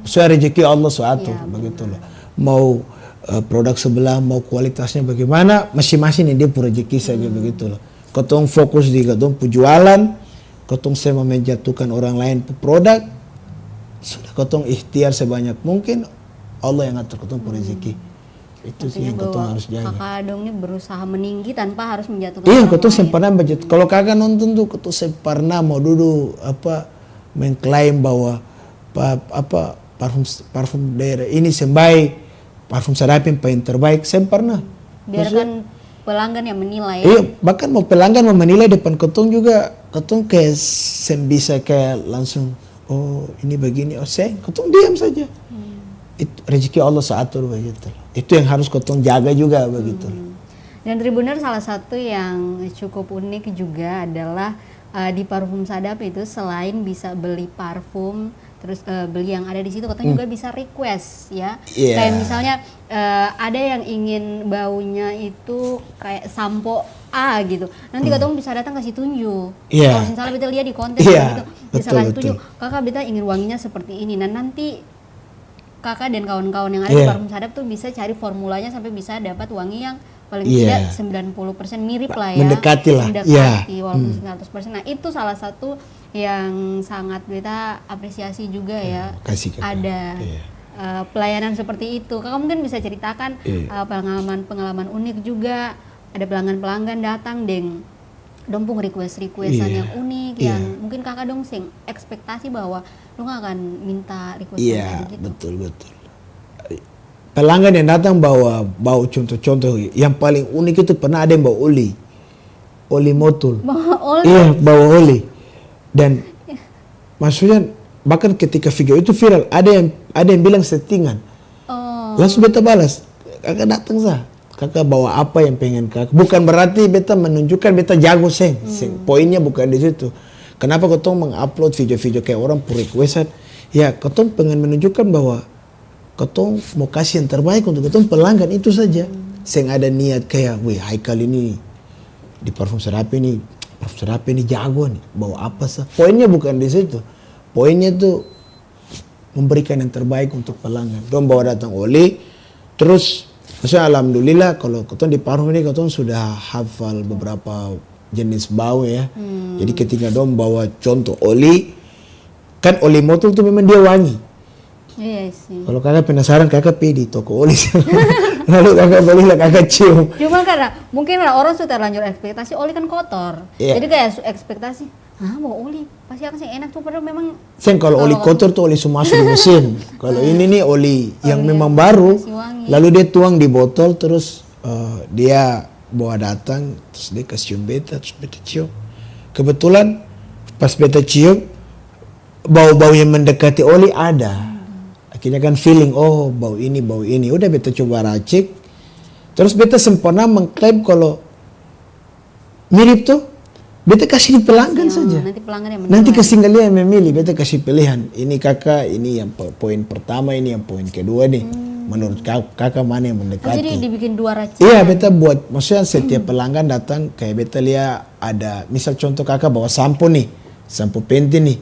Sesuai rezeki Allah su atur, begitu loh. Mau, eh, produk sebelah, mau kualitasnya bagaimana, masing-masing yang dia pung rezeki saja, begitu loh. Katong fokus di katong pu jualan, katong seng mau menjatuhkan orang lain pu produk, sudah katong ikhtiar sebanyak mungkin, Allah yang atur katong pu rezeki. Itu sih yang katong harus jaga. Artinya bahwa kaka dong ni berusaha meninggi tanpa harus menjatuhkan orang lain. Iya, katong seng pernah menjatuh-, kalau kaka nonton tuh, katong seng pernah mau dudu, apa, mengklaim bahwa pa-, apa, parfum, parfum daerah ini seng baik, parfum Sadap yang paling terbaik, seng pernah. Biarkan pelanggan yang menilai. Iya, bahkan mau pelanggan mau menilai depan katong juga, katong kayak seng bisa kayak langsung, "Oh, ini begini, oh, seng." Katong diam saja. Itu rezeki Allah su atur begitu. Itu yang harus katong jaga juga begitu. Dan Tribuners, salah satu yang cukup unik juga adalah, eh, di Parfum Sadap itu selain bisa beli parfum terus, eh, beli yang ada di situ, katong juga bisa request, ya. Iya. Kayak misalnya, eh, ada yang ingin baunya itu kayak sampo A gitu. Nanti katong bisa datang kasih tunjuk. Iya. Kalau misalnya beta lihat di konten gitu, bisa kasih tunjuk, "Kakak, beta ingin wanginya seperti ini." Nah, nanti Kakak dan kawan-kawan yang ada di Parfum Sadap tuh bisa cari formulanya sampai bisa dapat wangi yang paling tidak sembilan puluh persen mirip lah ya. Mendekati lah. Mendekati, walaupun seratus persen. Nah, itu salah satu yang sangat beta apresiasi juga ya. Ada, eh, pelayanan seperti itu. Kakak mungkin bisa ceritakan, eh, pengalaman-pengalaman unik juga. Ada pelanggan-pelanggan datang deng dong pung request-requestan yang unik, yang mungkin Kakak dong seng ekspektasi bahwa dong akan minta requestan kayak begitu. Iya, betul, betul. Pelanggan yang datang bawa, bawa contoh-contoh, yang paling unik itu pernah ada yang bawa oli. Oli motul. Bawa oli? Iya, bawa oli. Dan maksudnya, bahkan ketika video itu viral, ada yang, ada yang bilang settingan. Oh. Langsung beta balas, "Kakak datang sa. Kakak bawa apa yang pengen kakak." Bukan berarti beta menunjukkan beta jago, seng. Seng. Poinnya bukan di situ. Kenapa katong mengupload video-video kayak orang pung requestan? Ya, katong pengen menunjukkan bahwa katong mau kasih yang terbaik untuk katong pelanggan itu saja. Seng ada niat kayak, "Wih, Haikal ini di Parfum Sadap ini, Parfum Sadap ini jago nih, bawa apa sa." Poinnya bukan di situ. Poinnya tuh memberikan yang terbaik untuk pelanggan. Dong bawa datang oli, terus, maksudnya, alhamdulillah, kalau katong di Parfum ini, katong sudah hafal beberapa jenis bau, ya. Jadi, ketika dong bawa contoh oli, kan oli motul tuh memang dia wangi. Iya sih. Kalau kakak penasaran, kakak pi di toko oli, lalu kakak beli lah, kakak cium. Cuma karena mungkin orang su terlanjur ekspektasi oli kan kotor. Iya. Jadi kayak su ekspektasi, "Hah, bau oli? Pasti akang seng enak tuh," padahal memang. Seng, kalo oli kotor tuh oli su maso di mesin. Kalo ini nih oli yang memang baru, lalu dia tuang di botol, terus, eh, dia bawa datang, terus dia kas cium beta, terus beta cium. Kebetulan pas beta cium, bau-bau yang mendekati oli ada. Akhirnya kan feeling, "Oh, bau ini, bau ini." Udah beta coba racik. Terus beta seng pernah mengklaim kalo mirip tuh, beta kasi di pelanggan saja. Nanti pelanggan yang menilai. Nanti kasi lia yang memilih, beta kasi pilihan. Ini kaka, ini yang po-, poin pertama, ini yang poin kedua nih. Menurut ka-, kaka mana yang mendekati? Oh, jadi dibikin dua racikan? Iya, beta buat, maksudnya setiap pelanggan datang, kayak beta lia ada, misal contoh kaka bawa sampo nih, sampo Pantene nih.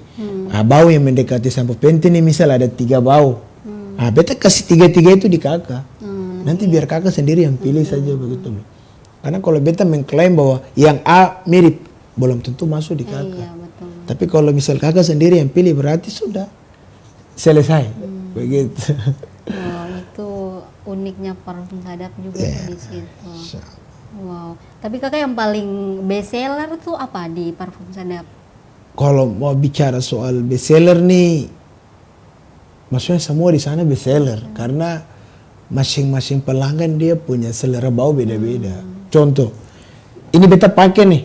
Ah, bau yang mendekati sampo Pantene nih, misal ada tiga bau. Ah, beta kasi tiga-tiga itu di kaka. Nanti biar kaka sendiri yang pilih saja begitu loh. Karna kalo beta mengklaim bahwa yang A mirip, belum tentu maso di kaka. Iya, betul. Tapi kalo misal kaka sendiri yang pilih, berarti sudah selesai. Begitu. Wow, itu uniknya Parfum Sadap juga tuh di situ. Insya Allah. Wow. Tapi kaka yang paling best seller tuh apa di Parfum Sadap? Kalo mau bicara soal best seller nih, maksudnya semua di sana best seller, karna masing-masing pelanggan dia punya selera bau beda-beda. Contoh, ini beta pake nih.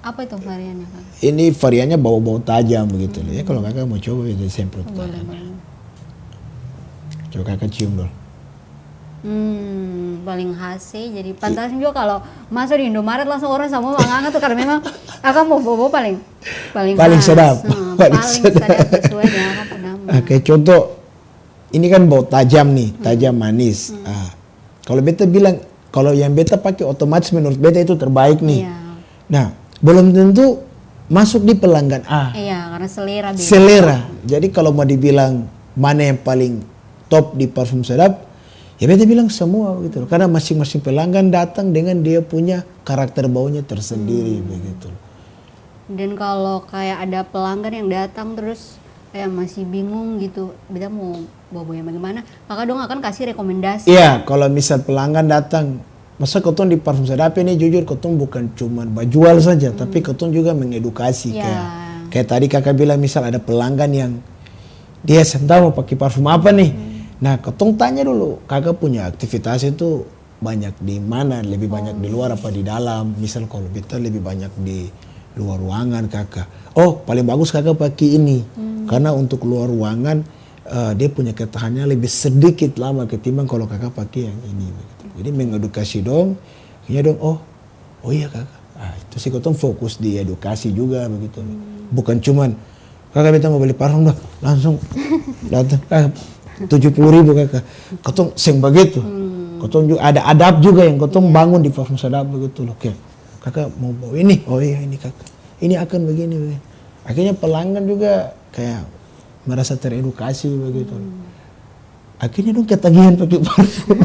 Apa itu variannya, Kak? Ini variannya bau-bau tajam begitu loh. Ya, kalo kaka mau coba, beta semprot. Boleh, boleh. Coba kaka cium dulu. Hmm, paling khas sih. Jadi pantas juga kalo maso di Indomaret langsung orang samua manganga tuh, karna memang akang bau-bau paling Paling sadap. Paling sadap sesuai dengan apa pung nama. Oke, contoh, ini kan bau tajam nih, tajam manis. Ah, kalo beta bilang, kalo yang beta pake otomatis menurut beta itu terbaik nih. Iya. Nah, belum tentu masuk di pelanggan A. Iya, karna selera beda. Selera. Jadi kalo mau dibilang mana yang paling top di Parfum Sadap, ya beta bilang semua begitu loh. Karna masing-masing pelanggan datang dengan dia punya karakter baunya tersendiri begitu loh. Dan kalo kaya ada pelanggan yang datang terus kaya masih bingung gitu, beta mo bawa-bawa yang bagemana, kaka dong akan kasi rekomendasi? Iya, kalo misal pelanggan datang, masa katong di Parfum Sadap ini jujur katong bukan cuman bajual saja, tapi katong juga mengedukasi. Kaya, kaya tadi kaka bilang, misal ada pelanggan yang dia seng tau mo pake parfum apa nih. Nah, katong tanya dulu, kaka punya aktivitas itu banyak di mana, lebih banyak di luar apa di dalam? Misal kalo beta lebih banyak di luar ruangan, kaka. Oh, paling bagus kaka pake ini. Karna untuk luar ruangan, eh, dia punya ketahannya lebih sedikit lama ketimbang kalo kaka pake yang ini, begitu. Jadi mengedukasi dong, akhirnya dong, "Oh, oh iya kaka." Ah, itu sih katong fokus di edukasi juga begitu. Bukan cuman, "Kaka, beta mo bali parfum dong." Langsung datang, "Kaka, tujuh puluh ribu, Kaka." Katong seng bagitu. Hmm. Katong juga ada adab juga yang katong, iya, bangun di Parfum Sadap begitu loh. Oke, "Kaka mo bawa ini?" "Oh iya, ini, Kaka. Ini akan begini, begini." Akhirnya pelanggan juga kayak merasa teredukasi begitu. Hmm. Akhirnya dong ketagihan pake parfum.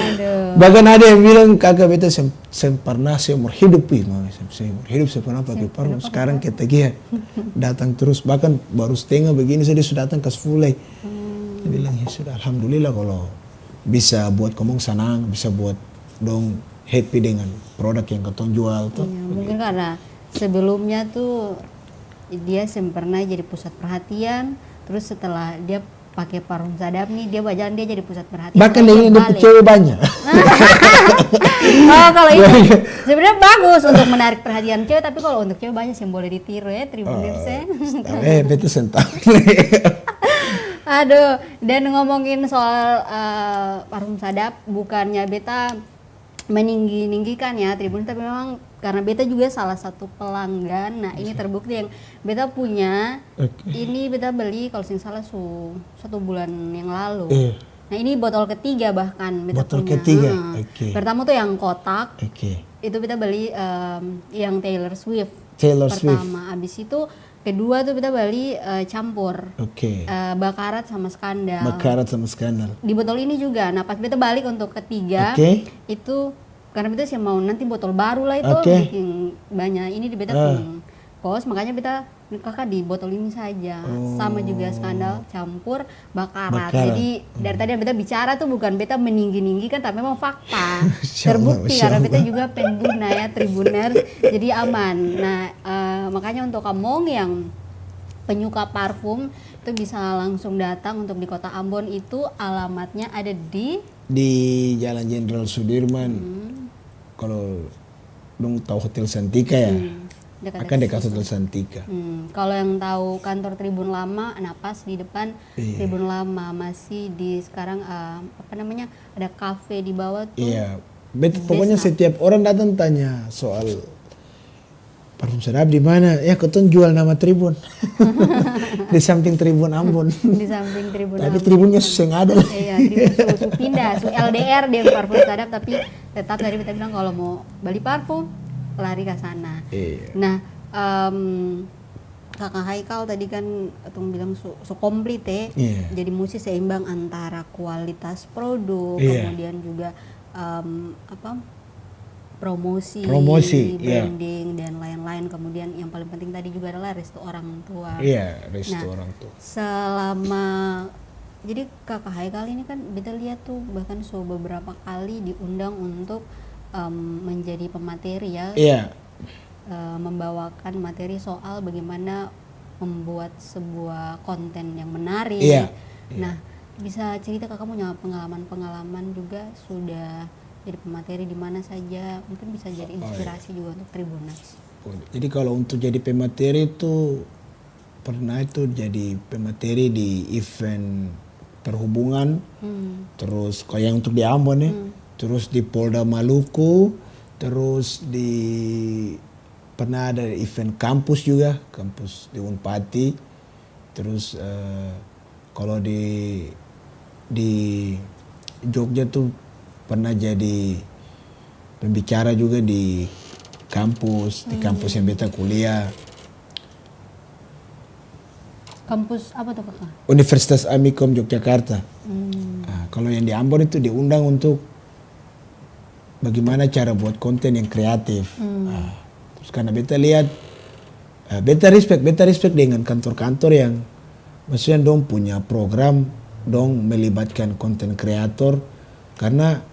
Aduh. Bahkan ada yang bilang, "Kaka, beta seng, seng parna seumur hidup, pi, mama, seng, seumur hidup seng parna pake parfum. Sekarang ketagihan. Datang terus, bahkan baru stenga begini saja su datang kas fulai." Hmm. Dia bilang, "Ya sudah, alhamdulillah kalo bisa buat komong sanang, bisa buat dong happy dengan produk yang katong jual tuh." Iya, mungkin karena sebelumnya tuh dia seng pernah jadi pusat perhatian, terus setelah dia pake Parfum Sadap nih, dia bajalan, dia jadi pusat perhatian. Bahkan dia ini dia pung cewek banyak. Oh, kalau itu sebenarnya bagus untuk menarik perhatian cewek, tapi kalau untuk cewek banyak yang boleh ditiru ya, Tribuners ya. Eh, beta seng tahu. Aduh, dan ngomongin soal, eh, Parfum Sadap, bukannya beta meninggi-ninggikan ya, Tribun, tapi memang karena beta juga salah satu pelanggan. Nah, ini terbukti yang beta punya. Oke. Ini beta beli kalau seng salah su satu bulan yang lalu. Iya. Nah, ini botol ketiga bahkan beta punya. Botol ketiga? Heeh. Oke. Pertama tuh yang kotak. Oke. Itu beta beli, em, yang Taylor Swift. Taylor Swift. Pertama, abis itu kedua tuh beta bali, eh, campur. Oke. Eh, Baccarat sama Skandal. Baccarat sama Skandal. Di botol ini juga. Nah, pas beta balik untuk ketiga, oke, itu karena beta seng mau nanti botol baru lai to, oke, biking banya ini di beta, ah, pung kos, makanya beta, "Kaka di botol ini saja." Oh. Sama juga Skandal campur Baccarat. Baccarat. Jadi, dari tadi beta bicara tuh bukan beta meninggi-ninggikan, tapi memang fakta. Masya Allah, terbukti, masya Allah. Karena beta juga pengguna ya, Tribuners. Jadi aman. Nah, eh, makanya untuk kamong yang penyuka parfum, itu bisa langsung datang untuk di Kota Ambon itu alamatnya ada di? Di Jalan Jenderal Sudirman. Hmm. Kalau dong tahu Hotel Santika ya? Hmm, dekat, akan dekat Hotel Santika. Hmm, kalau yang tahu kantor Tribun Lama, nah pas di depan, iya, Tribun Lama, masih di sekarang, eh, apa namanya, ada kafe di bawah tuh. Iya. Bet-, pokoknya setiap orang datang tanya soal Parfum Sadap di mana? Ya, katong jual nama Tribun. Di samping Tribun Ambon. Di samping Tribun Ambon. Tapi Tribunnya su seng ada lagi. Iya, Tribun su, su pindah, su L D R deng Parfum Sadap, tapi tetap tadi beta bilang kalau mau bali parfum, lari ka sana. Iya. Nah, em, Kaka Haikal tadi kan katong bilang su, su komplit, eh. Iya. Jadi musti seimbang antara kualitas produk, iya, kemudian juga, em, apa, promosi, promosi, iya, branding, dan lain-lain. Kemudian yang paling penting tadi juga adalah restu orang tua. Iya, restu orang tua. Nah, selama, jadi Kaka Haikal ini kan beta lihat tuh bahkan so beberapa kali diundang untuk, em, menjadi pemateri ya. Iya. Eh, membawakan materi soal bagaimana membuat sebuah konten yang menarik. Iya, iya. Nah, bisa cerita Kaka punya pengalaman-pengalaman juga sudah jadi pemateri di mana saja, mungkin bisa jadi inspirasi juga untuk Tribuners. Oh, iya. Oh, jadi kalau untuk jadi pemateri itu pernah itu jadi pemateri di event perhubungan, hmm, terus kalau yang untuk di Ambon ya, hmm, terus di Polda Maluku, terus di, pernah ada event kampus juga, kampus di Unpati, terus, eh, Kalo di, di Jogja tuh pernah jadi pembicara juga di kampus, di kampus yang beta kuliah. Kampus apa tuh, Kaka? Universitas Amikom Yogyakarta. Hmm. Ah, kalo yang di Ambon itu diundang untuk bagaimana cara buat konten yang kreatif. Hmm. Ah, terus karna beta lihat, eh, beta respect, beta respect dengan kantor-kantor yang maksudnya dong punya program, dong melibatkan konten kreator, karna,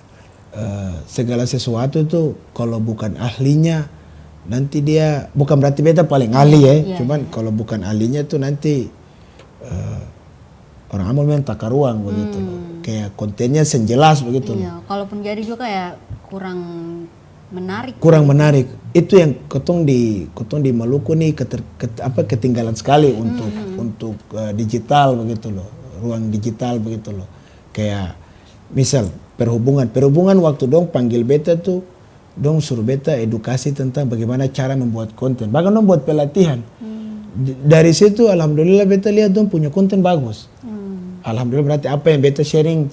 eh, segala sesuatu itu kalo bukan ahlinya, nanti dia, bukan berarti beta paling ahli ya, iya, cuman kalo bukan ahlinya tuh nanti, eh, orang Ambon bilang takaruang begitu loh. Hmm. Kayak kontennya seng jelas begitu loh. Iya, kalaupun jadi juga kayak kurang menarik. Kurang menarik. Itu yang kotong di, kotong di Maluku nih keter-, ket-, apa, ketinggalan sekali untuk, hmm, untuk, eh, digital begitu loh, ruang digital begitu loh. Kayak misal perhubungan, perhubungan waktu dong panggil beta tuh, dong suruh beta edukasi tentang bagaimana cara membuat konten. Bahkan dong buat pelatihan. Hmm. D-, dari situ alhamdulillah beta lihat dong punya konten bagus. Hmm. Alhamdulillah berarti apa yang beta sharing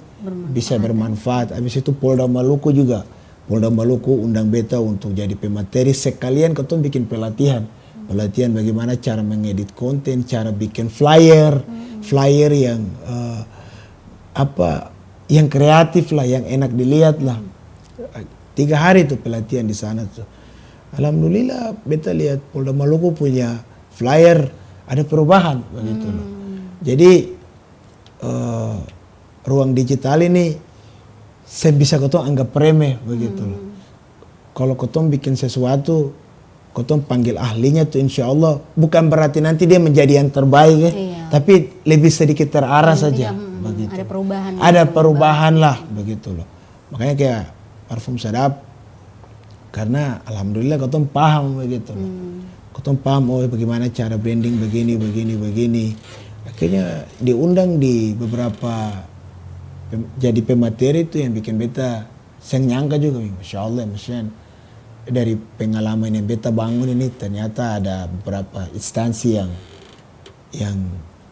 bisa bermanfaat. Bermanfaat. Habis itu Polda Maluku juga. Polda Maluku undang beta untuk jadi pemateri sekalian katong bikin pelatihan. Hmm. Pelatihan bagaimana cara mengedit konten, cara bikin flyer, hmm, flyer yang, eh, apa, yang kreatif lah, yang enak dilihat lah. Hmm. Tiga hari tuh pelatihan di sana tuh. Alhamdulillah, beta lihat Polda Maluku punya flyer, ada perubahan, begitu loh. Hmm. Jadi, eh, ruang digital ini seng bisa katong anggap remeh, begitu loh. Hmm. Kalau katong bikin sesuatu, katong panggil ahlinya tuh, insya Allah, bukan berarti nanti dia menjadi yang terbaik, eh, iya, tapi lebih sedikit terarah saja, hmm, begitu. Ada perubahan. Ada perubahan lah, begitu loh. Makanya kayak Parfum Sadap, karena alhamdulillah katong paham begitu loh. Hmm. Katong paham, oh, bagaimana cara branding begini, begini, begini. Akhirnya diundang di beberapa pem-, jadi pemateri itu yang bikin beta seng nyangka juga, masya Allah, maksudnya dari pengalaman yang beta bangun ini ternyata ada beberapa instansi yang yang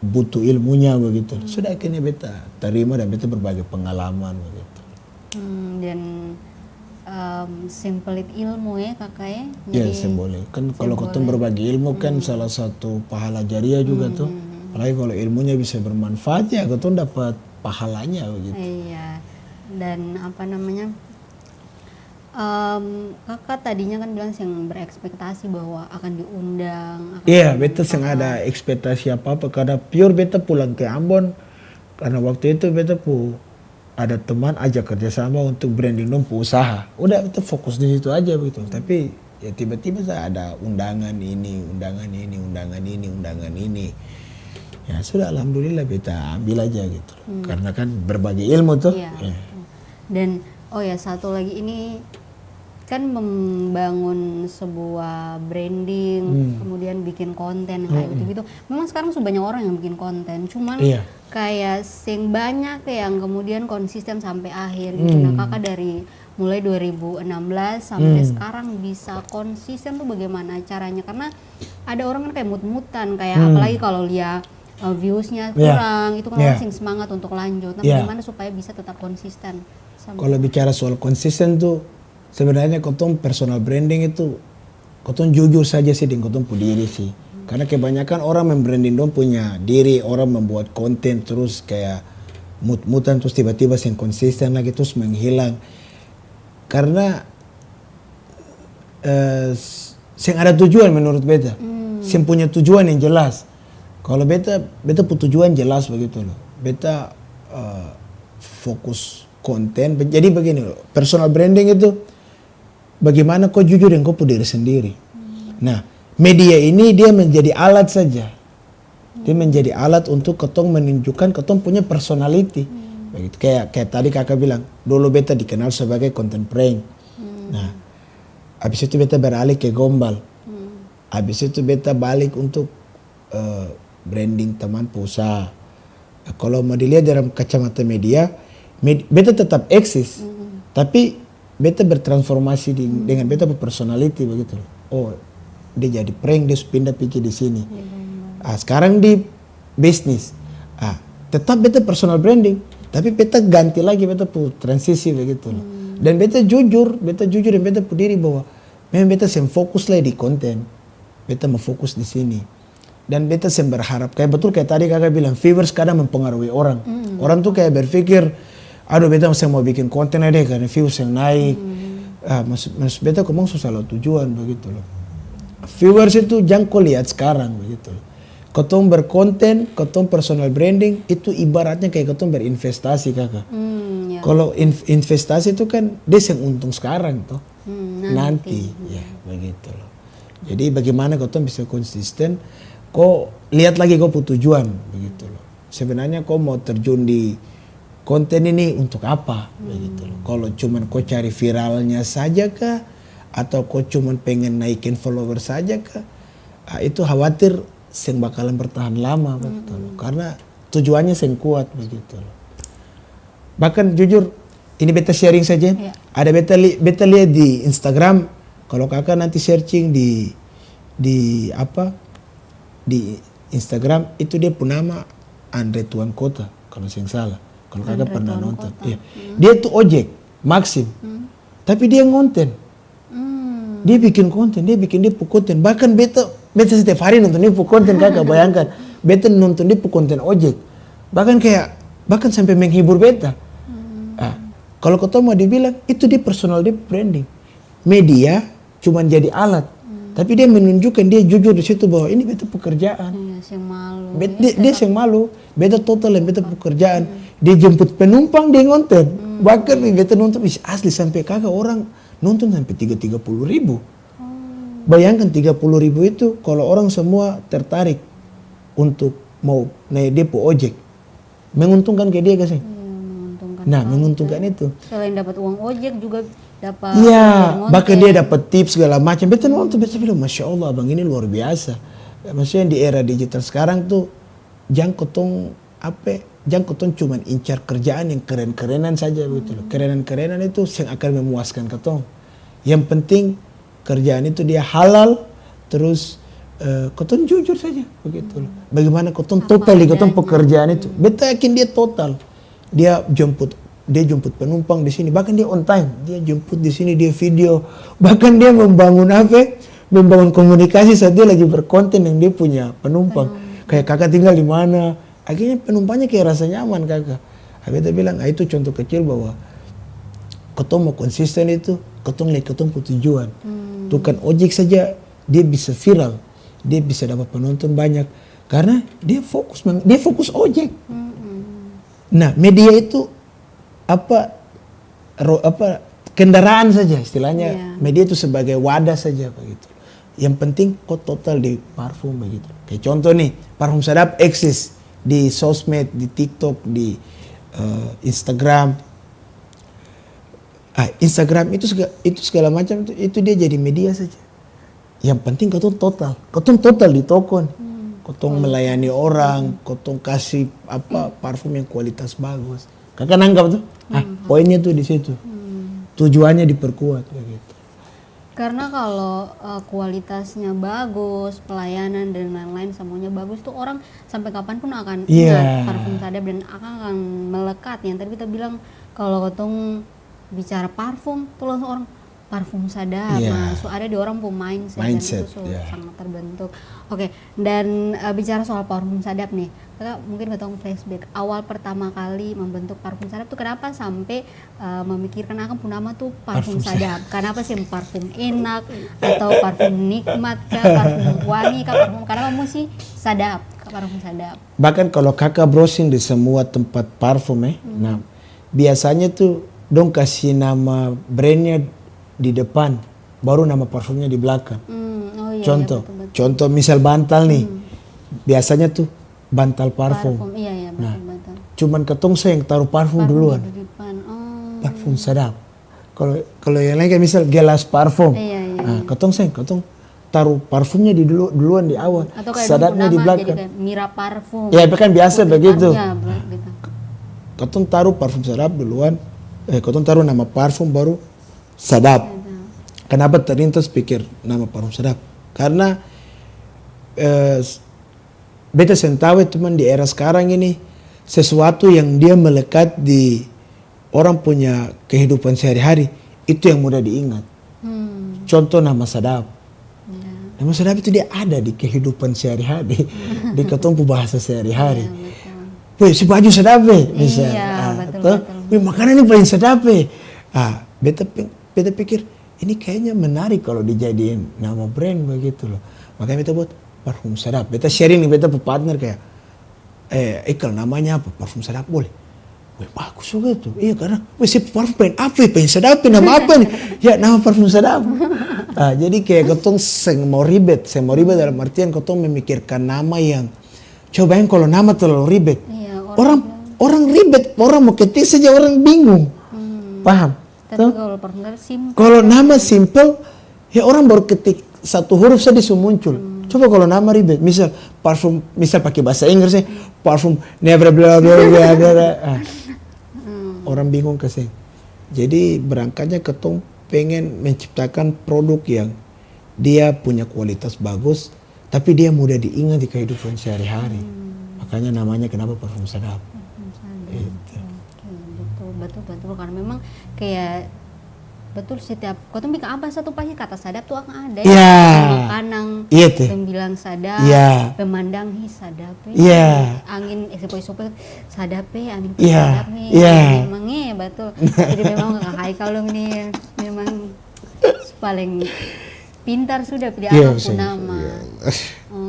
butuh ilmunya begitu. Hmm. Sudah akhirnya beta terima dan beta berbagi pengalaman begitu. Hmm, dan, em, seng pelit ilmu ya, Kaka, ya? Ya, jadi seng boleh. Kan kalau katong berbagi ilmu kan salah satu pahala jariah juga tuh. Hmm. Apalagi kalau ilmunya bisa bermanfaat, ya katong dapat pahalanya begitu. Iya. Dan apa namanya, Em, Kaka tadinya kan bilang seng berekspektasi bahwa akan diundang, akan diundang. Iya, beta seng ada ekspektasi apa-apa, karena pure beta pulang ke Ambon, karena waktu itu beta pu ada teman ajak kerjasama untuk branding dong pu usaha. Udah, beta fokus di situ aja begitu. Tapi, ya, tiba-tiba sa ada undangan ini, undangan ini, undangan ini, undangan ini. Ya sudah, alhamdulillah beta ambil aja gitu. Hmm. Karena kan berbagi ilmu tuh. Iya. Ya. Dan, oh ya, satu lagi, ini kan membangun sebuah branding, hmm, kemudian bikin konten kayak gitu-gitu. Memang sekarang su banyak orang yang bikin konten, cuman, iya, kayak seng banyak yang kemudian konsisten sampai akhir gitu. Nah, hmm, Kaka dari mulai dua ribu enam belas sampai, hmm, sekarang bisa konsisten tuh bagaimana caranya? Karena ada orang kan kayak mut-mutan, kayak, hmm, apalagi kalau lia, eh, views-nya, iya, kurang, itu kan, iya, orang seng semangat untuk lanjut. Nah, iya, bagaimana supaya bisa tetap konsisten? Kalau bicara soal konsisten tuh, sebenarnya katong personal branding itu, katong jujur saja sih deng katong pu diri sih. Karena kebanyakan orang membranding dong punya diri, orang membuat konten terus kayak mut-mutan, terus tiba-tiba seng konsisten lagi, terus menghilang. Karena, eh, s-, seng ada tujuan menurut beta. Hmm. Seng punya tujuan yang jelas. Kalau beta, beta pu tujuan jelas begitu loh. Beta, eh, fokus konten. Be-, jadi begini loh, personal branding itu bagaimana ko jujur deng ko pu diri sendiri. Hmm. Nah, media ini dia menjadi alat saja. Dia menjadi alat untuk katong menunjukkan katong punya personality. Hmm. Begitu. Kayak, kayak tadi Kaka bilang, dulu beta dikenal sebagai konten prank. Hmm. Nah, abis itu beta beralih ke gombal. Hmm. Abis itu beta balik untuk, eh, branding teman pu usaha. Nah, kalau mau dilihat dalam kacamata media, med-, beta tetap eksis. Hmm. Tapi beta bertransformasi di, hmm, dengan beta pu personality begitu loh. Oh, dia jadi prank, dia su pindah pigi di sini. Iya, benar. Ah, sekarang di bisnis. Ah, tetap beta personal branding, tapi beta ganti lagi beta pu transisi begitu loh. Hmm. Dan beta jujur, beta jujur deng beta pu diri bahwa memang beta seng fokus lai di konten. Beta mau fokus di sini. Dan beta seng berharap, kayak betul kayak tadi Kaka bilang, viewers kadang mempengaruhi orang. Hmm. Orang tuh kayak berpikir, "Aduh, beta seng mau bikin konten lai deh, karena views yang naik." Hmm. Ah, maksud, maksud beta, komong su salah tujuan begitu loh. Viewers itu jang ko lihat sekarang begitu loh. Katong berkonten, katong personal branding, itu ibaratnya kayak katong berinvestasi, Kaka. Hmm, ya. Kalau inv-, investasi itu kan dia seng untung sekarang toh. Hmm, nanti. Nanti, ya, begitu loh. Jadi, bagaimana katong bisa konsisten? Ko lihat lagi ko pu tujuan, begitu loh. Sebenarnya ko mau terjun di konten ini untuk apa, begitu loh. Kalau cuman ko cari viralnya saja kah? Atau ko cuman pengen naikin follower saja kah? Ah, itu khawatir seng bakalan bertahan lama, begitu loh. Karena tujuannya seng kuat, begitu loh. Bahkan jujur, ini beta sharing saja. Iya. Ada beta li-, beta lihat di Instagram, kalau Kaka nanti searching di, di apa, di Instagram itu dia pung nama Andre Tuan Kota, kalo seng salah. Kalo kaka Andre pernah Tuan nonton. Kota. Iya. Hmm. Dia tuh ojek, Maxim. Hmm. Tapi dia ngonten. Hmm. Dia bikin konten, dia bikin dia pung konten. Bahkan beta, beta setiap hari nonton dia pung konten, kaka bayangkan. Beta nonton dia pung konten ojek. Bahkan kayak, bahkan sampe menghibur beta. Hmm. Ah, kalo katong mau dibilang, itu dia personal dia branding. Media cuman jadi alat. Hmm. Tapi dia menunjukkan dia jujur di situ bahwa ini beta pekerjaan. Iya, seng malu. Bet-, dia, dia seng malu. Beta total deng beta pekerjaan. Hmm. Dia jemput penumpang, dia ngonten. Hmm. Bahkan beta nonton, ih, asli sampe kaka orang nonton sampe tiga, tiga puluh ribu. Oh. Bayangkan tiga puluh ribu itu, kalo orang semua tertarik untuk mau nae dia pung ojek, menguntungkan ke dia ka seng? Iya, menguntungkan. Nah, sekali, menguntungkan kan? Itu. Selain dapat uang ojek juga dapat, iya, uang bahkan dia ngonten. Dapat tips segala macam. Beta nonton, beta bilang, "Masya Allah, abang ini luar biasa." Maksudnya di era digital sekarang tuh, jang kotong, apa, jang kotong cuman incar kerjaan yang keren-kerenan saja begitu loh. Hmm. Kerenan-kerenan itu seng akan memuaskan kotong. Yang penting kerjaan itu dia halal, terus, eh, kotong jujur saja begitu loh. Hmm. Bagaimana kotong total di kotong pekerjaan itu. Apa adanya. Hmm. Beta yakin dia total. Dia jemput, dia jemput penumpang di sini, bahkan dia on time, dia jemput di sini, dia video, bahkan dia membangun apa, membangun komunikasi saat dia lagi berkonten deng dia punya penumpang. Penumpang. Kayak, "Kaka tinggal di mana?" Akhirnya penumpangnya kayak rasa nyaman, kaka. Ah, beta bilang, ah, itu contoh kecil bahwa kotong mau konsisten itu, kotong lihat kotong pung tujuan. Hmm. Tukang ojek saja dia bisa viral, dia bisa dapat penonton banyak karena dia fokus meng-, dia fokus ojek. Mm-mm. Nah, media itu apa, ro-, apa, kendaraan saja istilahnya. Iya. Media itu sebagai wadah saja begitu. Yang penting ko total di parfum begitu. Kayak contoh nih, Parfum Sadap eksis di sosmed, di TikTok, di, eh, Instagram. Ah, Instagram itu sega-, itu segala macam itu, itu dia jadi media saja. Yang penting katong total. Katong total di toko nih. Hmm. Katong melayani orang, katong kasi apa, parfum yang kualitas bagus. Kaka nangkap tuh? Ah, poinnya tuh di situ. Hmm. Tujuannya diperkuat begitu. Karena kalau, eh, kualitasnya bagus, pelayanan dan lain-lain semuanya bagus tuh orang sampai kapanpun akan ingat parfum Sadap dan akan, akan melekat. Yang tadi kita bilang kalau katong bicara parfum tuh langsung orang parfum Sadap. Iya. Nah, su ada di orang pung mindset dan itu su sangat terbentuk. Oke, dan, eh, bicara soal parfum Sadap nih, Kaka, mungkin katong flashback awal pertama kali membentuk parfum Sadap tuh kenapa sampai, eh, memikirkan akang pung nama tuh parfum Sadap? Kenapa seng parfum enak atau parfum nikmat kah, parfum wangi kah, parfum, kenapa musti Sadap, parfum Sadap? Bahkan kalau kaka browsing di semua tempat parfum, eh, nah, biasanya tuh dong kasi nama brandnya di depan, baru nama parfumnya di belakang. Hmm, oh iya, iya, betul, betul. Contoh, contoh misal bantal nih, biasanya tuh bantal parfum. Parfum, iya, iya, betul, betul. Nah, cuman katong sa yang taruh parfum duluan. Parfum di depan, oh. Parfum Sadap. Kalau, kalau yang lain kayak misal gelas parfum. Iya, iya, iya. Nah, katong sa yang, katong taruh parfumnya di dulu, duluan di awal. Atau kayak Sadapnya di belakang. Jadi kayak Mira Parfum. Ya, kan biasa begitu. Iya, begitu. Katong taruh parfum Sadap duluan, eh, katong taruh nama parfum baru Sadap. Sadap. Kenapa terlintas pikir nama parfum Sadap? Karena, eh, s-, beta seng tau ya, cuman di era sekarang ini, sesuatu yang dia melekat di orang punya kehidupan sehari-hari, itu yang mudah diingat. Hmm. Contoh nama Sadap. Ya. Nama Sadap itu dia ada di kehidupan sehari-hari, di katong pung bahasa sehari-hari. Iya, betul. "Weh, si baju sadap, eh," misal. Iya, betul, betul. "Weh, makanan ini paling sadap, eh." Ah, beta peng-, beta pikir, "Ini kayaknya menarik kalau dijadiin nama brand begitu loh." Makanya beta buat parfum Sadap. Beta sharing deng beta pung partner kayak, "Eh, Ikel, namanya apa?" "Parfum Sadap boleh." "Weh, bagus juga tuh." Iya, karena, "Weh, siapa parfum paling apa, paling sadap, nama apa nih?" "Ya, nama parfum Sadap." Ah, jadi kayak katong seng mau ribet, seng mau ribet dalam artian katong memikirkan nama yang, coba bayangkan kalau nama terlalu ribet. Iya, orang, orang ribet, orang mau ketik saja orang bingung. Hmm. Paham? Tapi kalau parfum Sadap simple. Kalau nama simple, ya orang baru ketik satu huruf saja su muncul. Hmm. Coba kalau nama ribet, misal parfum, misal pakai bahasa Inggris ya, parfum never bla bla bla bla bla. Ah. Hmm. Orang bingung ka seng. Jadi berangkatnya katong pengen menciptakan produk yang dia punya kualitas bagus, Tapi dia mudah diingat di kehidupan sehari-hari. Hmm. Makanya namanya kenapa parfum sadap. Parfum sadap. Itu. Oke, betul, betul, betul. Karena memang kayak, betul, setiap katong biking apa satu pasti kata sadap tuh akan ada ya. Iya. Makanan, iya, teh. Katong bilang sadap, iya. Pemandangan, "Ih, sadap, eh." Iya. Angin, eh, sepoi-sepoi, "Sadap, eh, angin, iya. Sadap, eh." Iya. Memang, eh, betul. Jadi memang Kak Haikal dong ini memang paling pintar sudah, dia, iya, apa pung nama. Iya.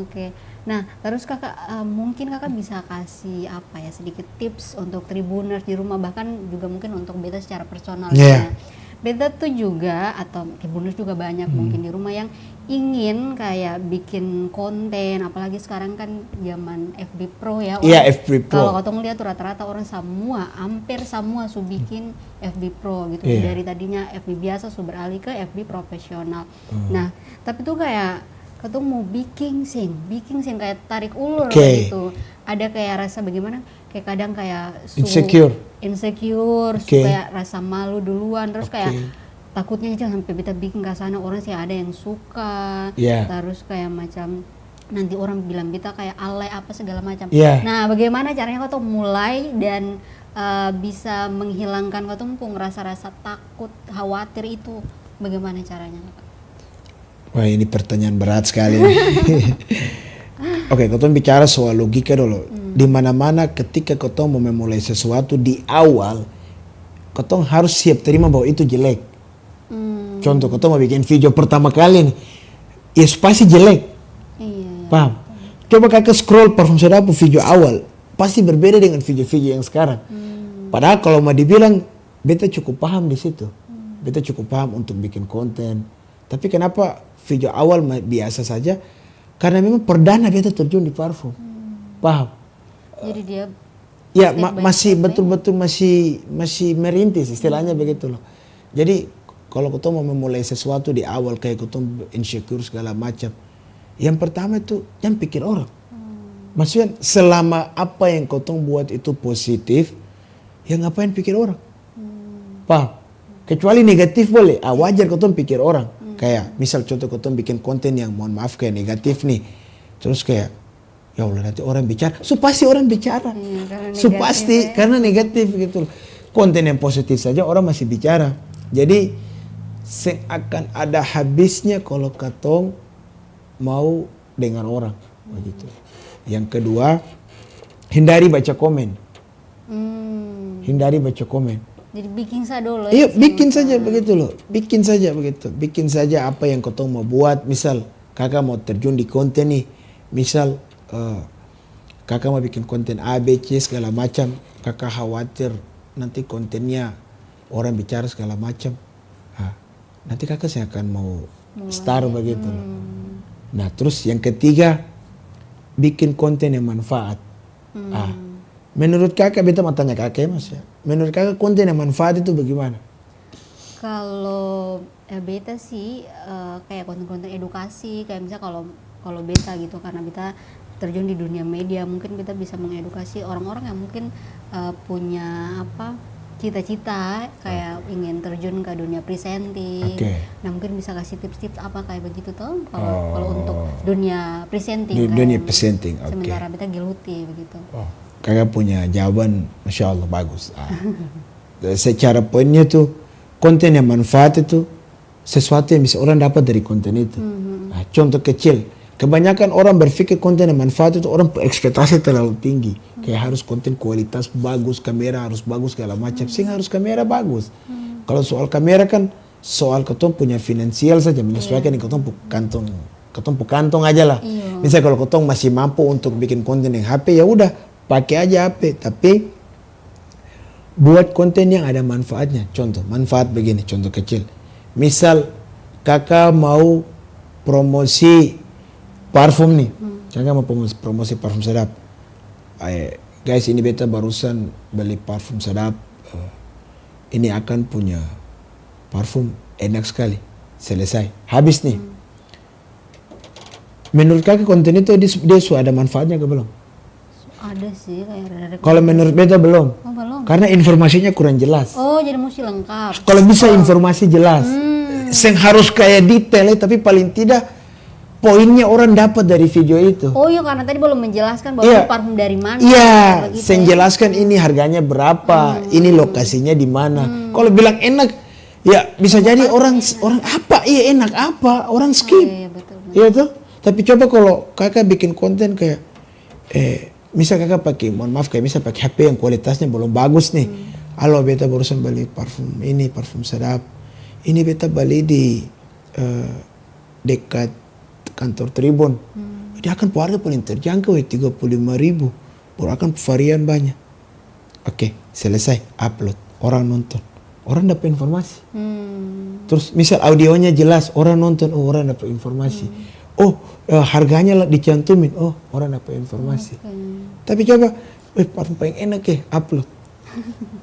Oke. Nah, terus Kakak, eh, mungkin Kakak bisa kasih apa ya, sedikit tips untuk Tribuners di rumah, bahkan juga mungkin untuk beta secara personal, iya, juga. Beta tuh juga, atau Tribuners juga banyak, hmm, mungkin di rumah yang ingin kayak bikin konten, apalagi sekarang kan zaman F B Pro ya, iya, orang F B Pro. Kalau katong lihat tuh rata-rata orang semua, hampir semua su bikin F B Pro gitu. Iya. Dari tadinya F B biasa su beralih ke F B profesional. Hmm. Nah, tapi tuh kayak katong mau biking seng, biking seng kayak tarik ulur, oke, gitu. Ada kayak rasa bagaimana? Kayak kadang kayak su insecure. Insecure, su, oke, kayak rasa malu duluan, terus kayak, oke, takutnya jangan sampai beta biking ka sana orang seng ada yang suka. Iya. Terus kayak macam nanti orang bilang beta kayak alay apa segala macam. Iya. Nah, bagaimana caranya katong mulai dan, eh, bisa menghilangkan katong pung rasa-rasa takut, khawatir itu? Bagaimana caranya, Kak? Wah, ini pertanyaan berat sekali. Oke, katong bicara soal logika dolo. Hmm. Di mana-mana ketika katong mo memulai sesuatu di awal, katong harus siap terima bahwa itu jelek. Hmm. Contoh, katong mo bikin video pertama kali nih, ya pasti jelek. Iya, iya. Paham? Betul. Coba kaka scroll Parfum Sadap pung video awal, pasti berbeda dengan video-video yang sekarang. Hmm. Padahal kalau mau dibilang, beta cukup paham di situ. Hmm. Beta cukup paham untuk bikin konten. Tapi kenapa video awal ma-, biasa saja? Karena memang perdana beta terjun di parfum. Hmm. Paham? Jadi dia, ya, step by step, ya? Ma-, masih betul-betul masih, masih merintis, istilahnya begitu loh. Jadi, kalau katong mau memulai sesuatu di awal, kayak katong insecure segala macam, yang pertama itu, jangan pikir orang. Hmm. Maksudnya, selama apa yang katong buat itu positif, ya ngapain pikir orang? Hmm. Paham? Kecuali negatif boleh, ah, wajar katong pikir orang. Hmm. Kayak misal contoh katong bikin konten yang mohon maaf kayak negatif nih. Terus kayak, "Ya Allah, nanti orang bicara." Su pasti orang bicara. Iya, karena negatif, ya. Su pasti, karena negatif gitu loh. Konten yang positif saja orang masih bicara. Jadi, seng akan ada habisnya kalau katong mau dengar orang, begitu. Yang kedua, hindari baca komen. Hmm. Hindari baca komen. Jadi biking sa dolo, iya, ya, biking saja begitu loh. Bikin saja begitu. Bikin saja apa yang katong mau buat. Misal, kaka mau terjun di konten nih. Misal, eh, kaka mau bikin konten A, B, C, segala macam. Kaka khawatir nanti kontennya orang bicara segala macam. Ah, nanti kaka seng akan mau start bagitu. Hmm. Nah, terus yang ketiga, bikin konten yang manfaat. Hmm. Ah, menurut kaka, beta mau tanya kaka ya, Mas, ya. Menurut kaka konten yang manfaat itu bagaimana? Kalau, eh, beta sih, eh, kayak konten-konten edukasi, kayak misal kalau Kalau beta gitu, karena beta terjun di dunia media, mungkin beta bisa mengedukasi orang-orang yang mungkin, eh, punya apa, cita-cita kayak ingin terjun ke dunia presenting. Oke. Nah, mungkin bisa kasih tips-tips apa kayak begitu toh, kalau, kalau untuk dunia presenting, dunia presenting, oke. Sementara beta geluti begitu. Oh, kaka punya jawaban, masya Allah, bagus. Ah. Secara poinnya tuh, konten yang manfaat itu sesuatu yang bisa orang dapat dari konten itu. Mhm. Nah, contoh kecil, kebanyakan orang berpikir konten yang manfaat itu orang ekspektasi terlalu tinggi. Mhm. Kayak harus konten kualitas bagus, kamera harus bagus, segala macam. Mhm. Seng harus kamera bagus. Mhm. Kalau soal kamera kan soal katong punya finansial saja, menyesuaikan dengan katong pu kantong, katong pu kantong aja lah. Iya. Misal kalau katong masih mampu untuk bikin konten yang H P, ya udah, pake aja H P. Tapi buat konten yang ada manfaatnya. Contoh, manfaat begini, contoh kecil. Misal, kaka mau promosi parfum nih. Hmm. Kaka mau promosi, promosi parfum Sadap. Eh, guys, ini beta barusan beli parfum Sadap. Eh, ini Akang punya parfum enak sekali. Selesai. Habis nih. Hmm. Menurut kaka konten itu dia su-, dia su ada manfaatnya ka belum? Ada sih, kayak ada. Kalau menurut beta belum. Oh, belum. Karena informasinya kurang jelas. Oh, jadi mesti lengkap. Kalau bisa informasi jelas. Hmm. Seng harus kayak detail ya, tapi paling tidak poinnya orang dapat dari video itu. Oh iya, karena tadi belum menjelaskan bahwa Iya. ini parfum dari mana, Iya, begitu seng ya? jelaskan ini harganya berapa, Hmm. ini lokasinya di mana. Hmm. Kalau bilang enak, ya bisa jadi Apa orang, enak? orang apa? Iya, enak apa? Orang Oh, skip. iya, iya, betul, betul. Iya tuh. Tapi coba kalau kakak bikin konten kayak, eh, misal kakak pakai, mohon maaf, kayak misal pakai H P yang kualitasnya belum bagus nih. Hmm. "Halo, beta barusan beli parfum ini, parfum sadap. Ini beta beli di, eh, dekat kantor Tribun." Hmm. Dia akan pung harga paling terjangkau ya tiga puluh lima ribu. Baru akan varian banyak. Oke, selesai, upload. Orang nonton. Orang dapat informasi. Hmm. Terus misal audionya jelas, orang nonton, oh, orang dapat informasi. Hmm. Oh, eh, harganya lah dicantumin, oh, orang dapat informasi. Oke. Tapi coba, "Weh, parfum paling enak ya, upload."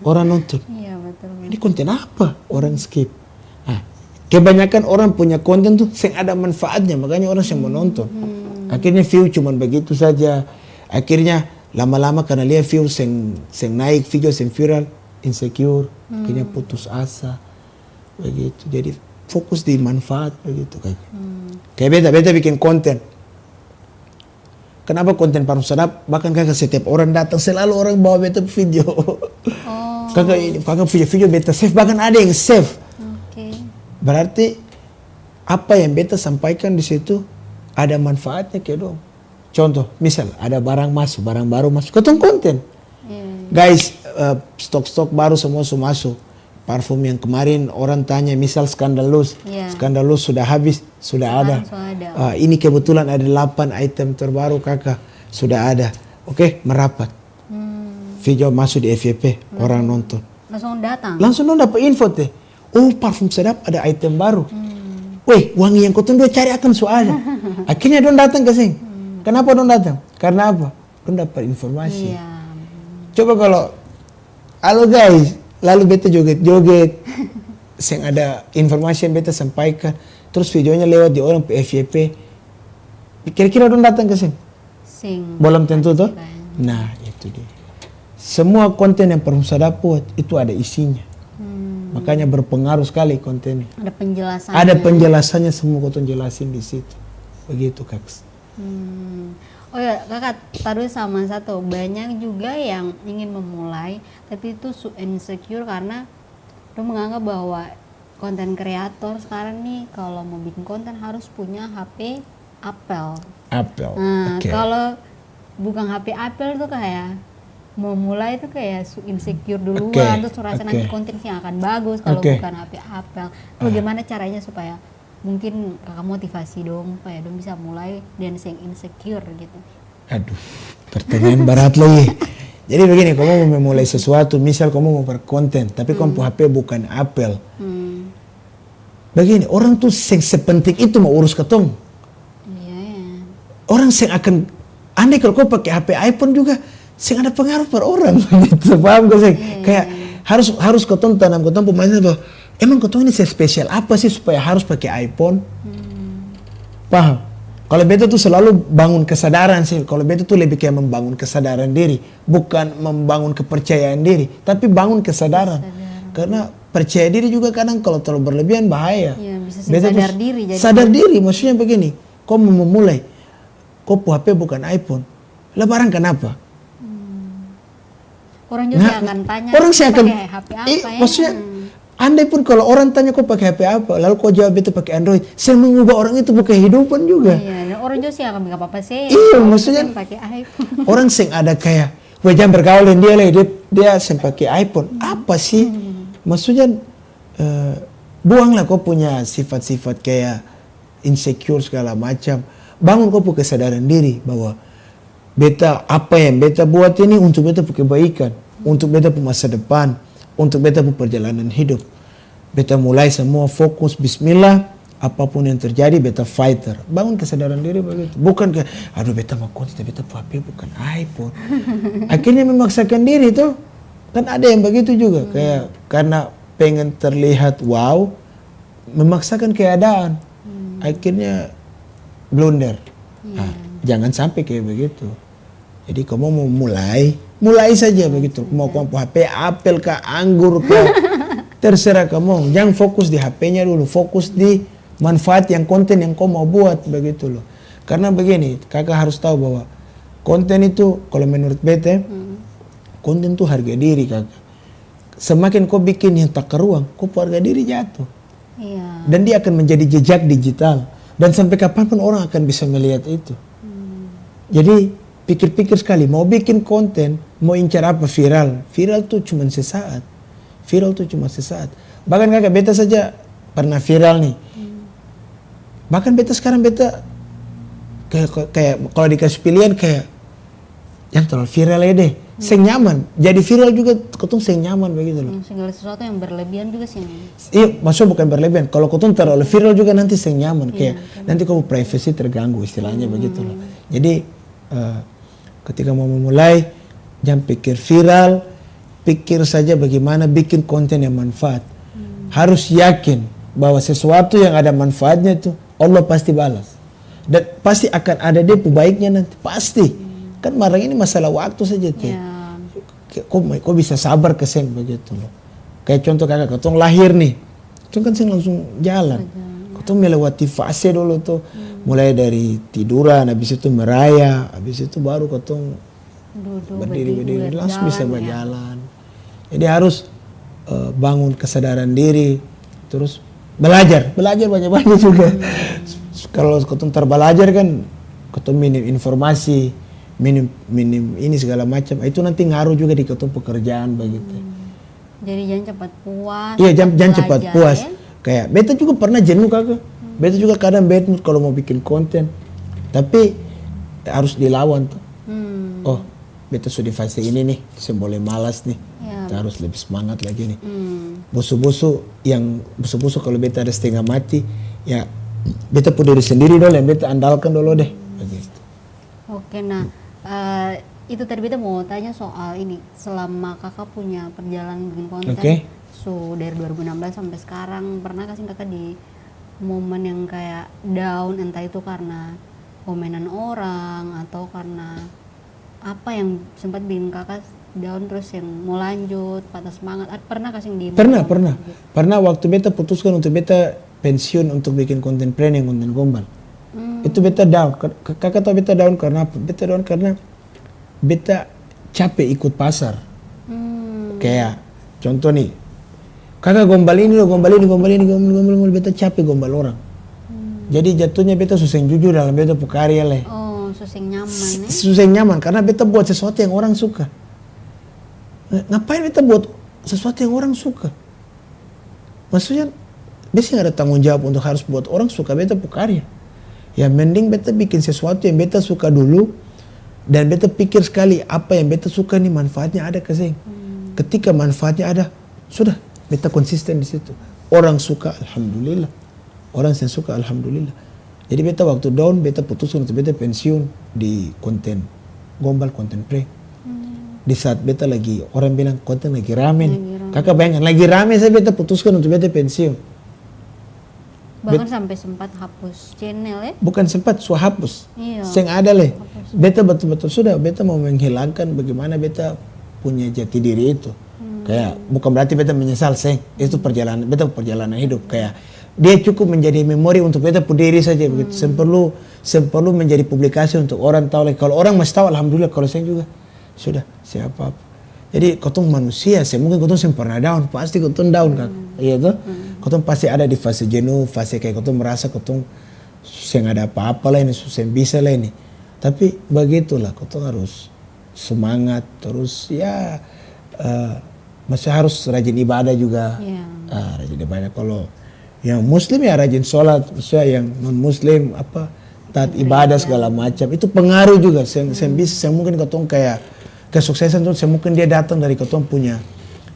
Orang nonton. Iya, betul, betul. Ini konten apa? Orang skip. Nah, kebanyakan orang punya konten tuh seng ada manfaatnya, makanya orang seng mau nonton. Hmm. Akhirnya view cuman begitu saja. Akhirnya lama-lama karena lia view seng, seng naik, video seng viral, insecure, akhirnya Hmm. putus asa. Begitu. Jadi fokus di manfaat begitu, Kak. Hmm. Kayak beta, beta bikin konten. Kenapa konten parfum sadap? Bahkan kaka setiap orang datang, selalu orang bawa beta video. Oh. Kaka ini, kaka video-video beta save, bahkan ada yang save. Oke. Berarti apa yang beta sampaikan di situ ada manfaatnya ke dong. Contoh, misal ada barang masu, barang baru masu, katong konten. Iya, iya. Guys, eh, stok-stok baru semua su masu. Parfum yang kemarin orang tanya, misal Scandalous. Iya. Scandalous sudah habis, sudah ada. Sekarang sudah ada. Ah, ini kebetulan ada delapan item terbaru, Kaka. Sudah ada. Oke, merapat. Hmm. Video masuk di F Y P, orang nonton. Langsung datang? Langsung dong dapat info teh. "Oh, parfum sadap ada item baru." Hmm. "Weh, wangi yang kotong dua cari akang su ada." Akhirnya dong datang ka seng. Hmm. Kenapa dong datang? Karena apa? Dong dapat informasi. Iya. Coba kalau, "Halo guys," lalu beta joget-joget, seng ada informasi yang beta sampaikan, terus videonya lewat di orang pe F Y P, kira-kira dong datang ka seng? Seng. Belum tentu, toh? Pasti banyak. Nah, itu dia. Semua konten yang parfum sadap buat, itu ada isinya. Hmm. Makanya berpengaruh sekali kontennya. Ada penjelasannya. Ada penjelasannya, semua kotong jelasin di situ. Begitu, Kaks. Hmm. Oh ya, Kakak, taruh sama satu. Banyak juga yang ingin memulai, tapi itu su-, insecure karena dong menganggap bahwa konten kreator sekarang nih, kalau mau bikin konten harus punya H P Apple. Apple. Nah, oke. Kalau bukan H P Apple tuh kayak mau mulai tuh kayak su-, insecure duluan, oke, terus su rasa nanti konten sih akan bagus kalau bukan H P Apple. Oke. Ah. Bagaimana caranya supaya mungkin Kakak motivasi dong, supaya dong bisa mulai dan seng insecure gitu? Aduh, pertanyaan berat lagi. Jadi begini, kamu mau memulai sesuatu, misal kamu mau berkonten, tapi kamu pung H P bukan Apple. Hmm. Begini, orang tuh seng sepenting itu mau urus katong. Iya, iya. Orang seng akan, andai kalau kau pakai H P iPhone juga, seng ada pengaruh per orang. Gitu, paham gak sih? Iya, iya, iya. Kayak harus, harus katong tanam katong pung mindset bahwa emang katong ini spesial apa sih supaya harus pakai iPhone? Hmm. Paham? Kalau beta tuh selalu bangun kesadaran sih. Kalau beta tuh lebih kayak membangun kesadaran diri, bukan membangun kepercayaan diri, tapi bangun kesadaran. Kesadaran. Karena percaya diri juga kadang kalau terlalu berlebihan bahaya. Iya, bisa seng sadar diri jadi. Beta tuh sadar diri, maksudnya begini, kau mau memulai, kau pung H P bukan iPhone, lah barang kenapa? Hmm. Orang juga seng akan tanya, orang seng akan, pakai H P apa ya? Maksudnya, andai pun kalau orang tanya kau pakai H P apa, lalu kau jawab beta pakai Android, seng mengubah orang itu pung kehidupan juga. Iya, dan orang juga seng akan bilang apa-apa sih. Iya, maksudnya, pakai iPhone. Orang seng ada kayak, "Weh, jang bergaul deng dia lai, dia, dia seng pakai iPhone." Hmm. Apa sih? Hmm. Maksudnya, eh, buanglah kau punya sifat-sifat kayak insecure segala macam. Bangun kau pung kesadaran diri bahwa beta, apa yang beta buat ini untuk beta pung kebaikan, untuk beta pung masa depan, untuk beta pung perjalanan hidup. Beta mulai semua fokus, bismillah, apapun yang terjadi, beta fighter. Bangun kesadaran diri begitu. Bukan ke, "Aduh, beta mau konten, beta pung H P bukan iPhone." Akhirnya memaksakan diri, toh. Kan ada yang begitu juga, kayak karena pengen terlihat wow, memaksakan keadaan. Hmm. Akhirnya blunder. Iya. Nah, jangan sampai kayak begitu. Jadi, kamu mau mulai, mulai saja begitu. Mau kamu H P apel ka, anggur ka, terserah kamu. Jangan fokus di H P-nya dulu, fokus di manfaat yang konten yang ko mau buat, begitu loh. Karna begini, kaka harus tau bahwa konten itu, kalo menurut beta, hmm, konten tuh harga diri, kaka. Semakin ko bikin yang takaruang, ko pung harga diri jatuh. Iya. Dan dia akan menjadi jejak digital. Dan sampe kapanpun orang akan bisa melihat itu. Hmm. Jadi, pikir-pikir skali, mau bikin konten, mau incar apa viral. Viral tuh cuman sesaat. Viral tuh cuma sesaat. Bahkan kaka beta saja pernah viral nih. Hmm. Bahkan beta skarang beta kaya, kaya, kaya kalo dikasih pilihan kaya, "Jang talalu viral lai deh." Hmm. Seng nyaman. Jadi viral juga katong seng nyaman begitu loh. Hmm, segala sesuatu yang berlebihan juga seng. Iya, maksudnya bukan berlebihan. Kalo katong terlalu viral juga nanti seng nyaman. Iya, kayak betul. Nanti kau privacy terganggu istilahnya begitu loh. Hmm. Jadi, eh, ketika mau memulai, jang pikir viral, pikir saja bagaimana bikin konten yang manfaat. Hmm. Harus yakin bahwa sesuatu yang ada manfaatnya itu, Allah pasti balas. Dan pasti akan ada dia pu baiknya nanti, pasti. Hmm. Kan barang ini masalah waktu saja, te. Ya. Ko, ko bisa sabar ka seng begitu loh. Kayak contoh kaka, katong lahir nih, katong kan seng langsung jalan. Betul, ya. Katong melewati fase dolo tuh. Hmm. Mulai dari tiduran, habis itu merayap, habis itu baru katong berdiri, berdiri, langsung bisa berjalan. Jadi harus, eh, bangun kesadaran diri, terus belajar, belajar banyak-banyak juga. Hmm. Kalau katong tar belajar kan, katong minim informasi, minim, minim ini segala macam, itu nanti ngaruh juga di katong pekerjaan begitu. Hmm. Jadi jang cepat puas. Iya, jang, jang cepat puas. Kayak beta juga pernah jenuh, kaka. Hmm. Beta juga kadang bad mood kalau mau bikin konten. Tapi harus dilawan tuh. Hmm. Oh, beta su di fase ini nih, seng boleh malas nih. Ya. Beta harus lebih semangat lagi nih. Hmm. Bosu-bosu yang, bosu-bosu kalau beta ada setengah mati, ya beta pung diri sendiri dolo yang beta andalkan dolo deh. Begitu. Oke, nah, eh, itu tadi beta mau tanya soal ini, selama Kakak punya perjalanan bikin konten, oke, su dari dua ribu enam belas sampai sekarang, pernah gak sih Kakak di momen yang kayak down, entah itu karena komenan orang atau karena apa yang sempat bikin Kakak down terus yang mau lanjut, patah semangat, at-, pernah gak sih di momen gitu? Pernah, pernah. Pernah waktu beta putuskan untuk beta pensiun untuk bikin konten prank yang konten gombal. Hmm. Itu beta down. Ka-, ka-, kaka tau beta down karna apa? Beta down karna beta cape ikut pasar. Hmm. Kaya contoh nih, kaka gombal ini loh, gombal ini, gombal ini, gombal, gombal, gombal, beta cape gombal orang. Hmm. Jadi jatuhnya beta su seng jujur dalam beta pu karya lai. Oh, su seng nyaman, eh? Su seng nyaman karna beta buat sesuatu yang orang suka. Ngapain beta buat sesuatu yang orang suka? Maksudnya, beta seng ada tanggung jawab untuk harus buat orang suka beta pu karya. Ya, mending beta bikin sesuatu yang beta suka dulu, dan beta pikir skali apa yang beta suka ni manfaatnya ada ka seng. Hmm. Ketika manfaatnya ada, sudah, beta konsisten di situ. Orang suka, alhamdulillah. Orang seng suka, alhamdulillah. Jadi beta waktu down, beta putuskan untuk beta pensiun di konten gombal, konten prank. Hmm. Di saat beta lagi, orang bilang konten lagi rame nih. Lagi rame. Kaka bayangkan, lagi rame saja beta putuskan untuk beta pensiun. Bahkan sampai sempat hapus channel, ya? Bukan sempat, su hapus. Iya. Seng ada lai. Hapus. Beta betul-betul sudah, beta mau menghilangkan bagaimana beta punya jati diri itu. Hmm. Kayak, bukan berarti beta menyesal, seng. Itu perjalanan, beta perjalanan hidup. Kayak, dia cukup menjadi memori untuk beta pu diri saja begitu. Hmm. Seng perlu, seng perlu menjadi publikasi untuk orang tahu lagi. Kalau orang masih tahu, alhamdulillah. Kalau seng juga, sudah, seng apa-apa. Jadi, katong manusia, seng mungkin katong seng pernah down. Pasti katong down, kan? Hmm. Iya, toh? Hmm. Katong pasti ada di fase jenuh, fase kayak katong merasa katong seng ada apa-apa lai ini, su seng bisa lai ini. Tapi, begitulah, katong harus semangat, terus ya, eh, masih harus rajin ibadah juga. Iya. Ah, rajin ibadah. Kalau yang muslim ya rajin sholat, maksudnya yang non muslim apa, taat ibadah segala macam. Itu pengaruh juga. Seng, seng bisa, seng mungkin katong kayak kesuksesan tuh, seng mungkin dia datang dari katong punya,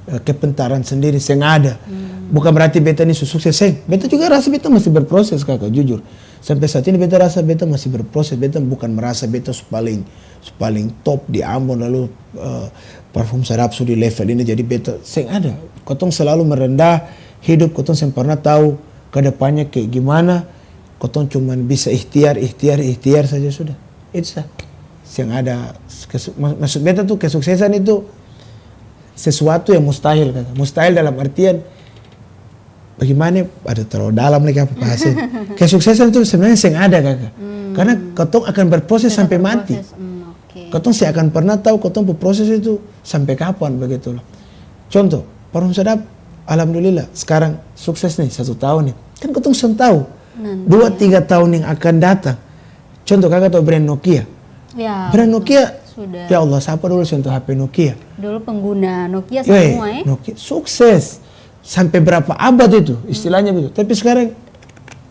eh, kepintaran sendiri, seng ada. Hmm. Bukan berarti beta ini su sukses, seng. Beta juga rasa beta masih berproses, kaka, jujur. Sampai saat ini beta rasa beta masih berproses, beta bukan merasa beta su paling, su paling top di Ambon, lalu, eh, parfum sadap su di level ini, jadi beta, seng ada. Katong selalu merendah, hidup katong seng pernah tahu ke depannya kayak gimana, katong cuman bisa ikhtiar, ikhtiar, ikhtiar saja sudah. Itu sa. Seng ada kesu-, mak-, maksud beta tuh kesuksesan itu sesuatu yang mustahil, kata. Mustahil dalam artian Bagaimana? Ada terlalu dalam lagi apa bahasa ini. Kesuksesan itu sebenarnya seng ada, Kaka. Karena katong akan berproses sampai mati. Katong seng akan pernah tahu katong pung proses itu sampai kapan, begitu loh. Contoh, Parfum Sadap, alhamdulillah, sekarang sukses nih, satu tahun nih. Kan katong seng tahu. Dua, tiga tahun yang akan datang. Contoh, Kaka tahu brand Nokia. Ya, brand Nokia, ya Allah, siapa dulu sentuh H P Nokia? Dulu pengguna Nokia semua, eh. Nokia sukses. Sampai berapa abad itu, istilahnya begitu. Tapi sekarang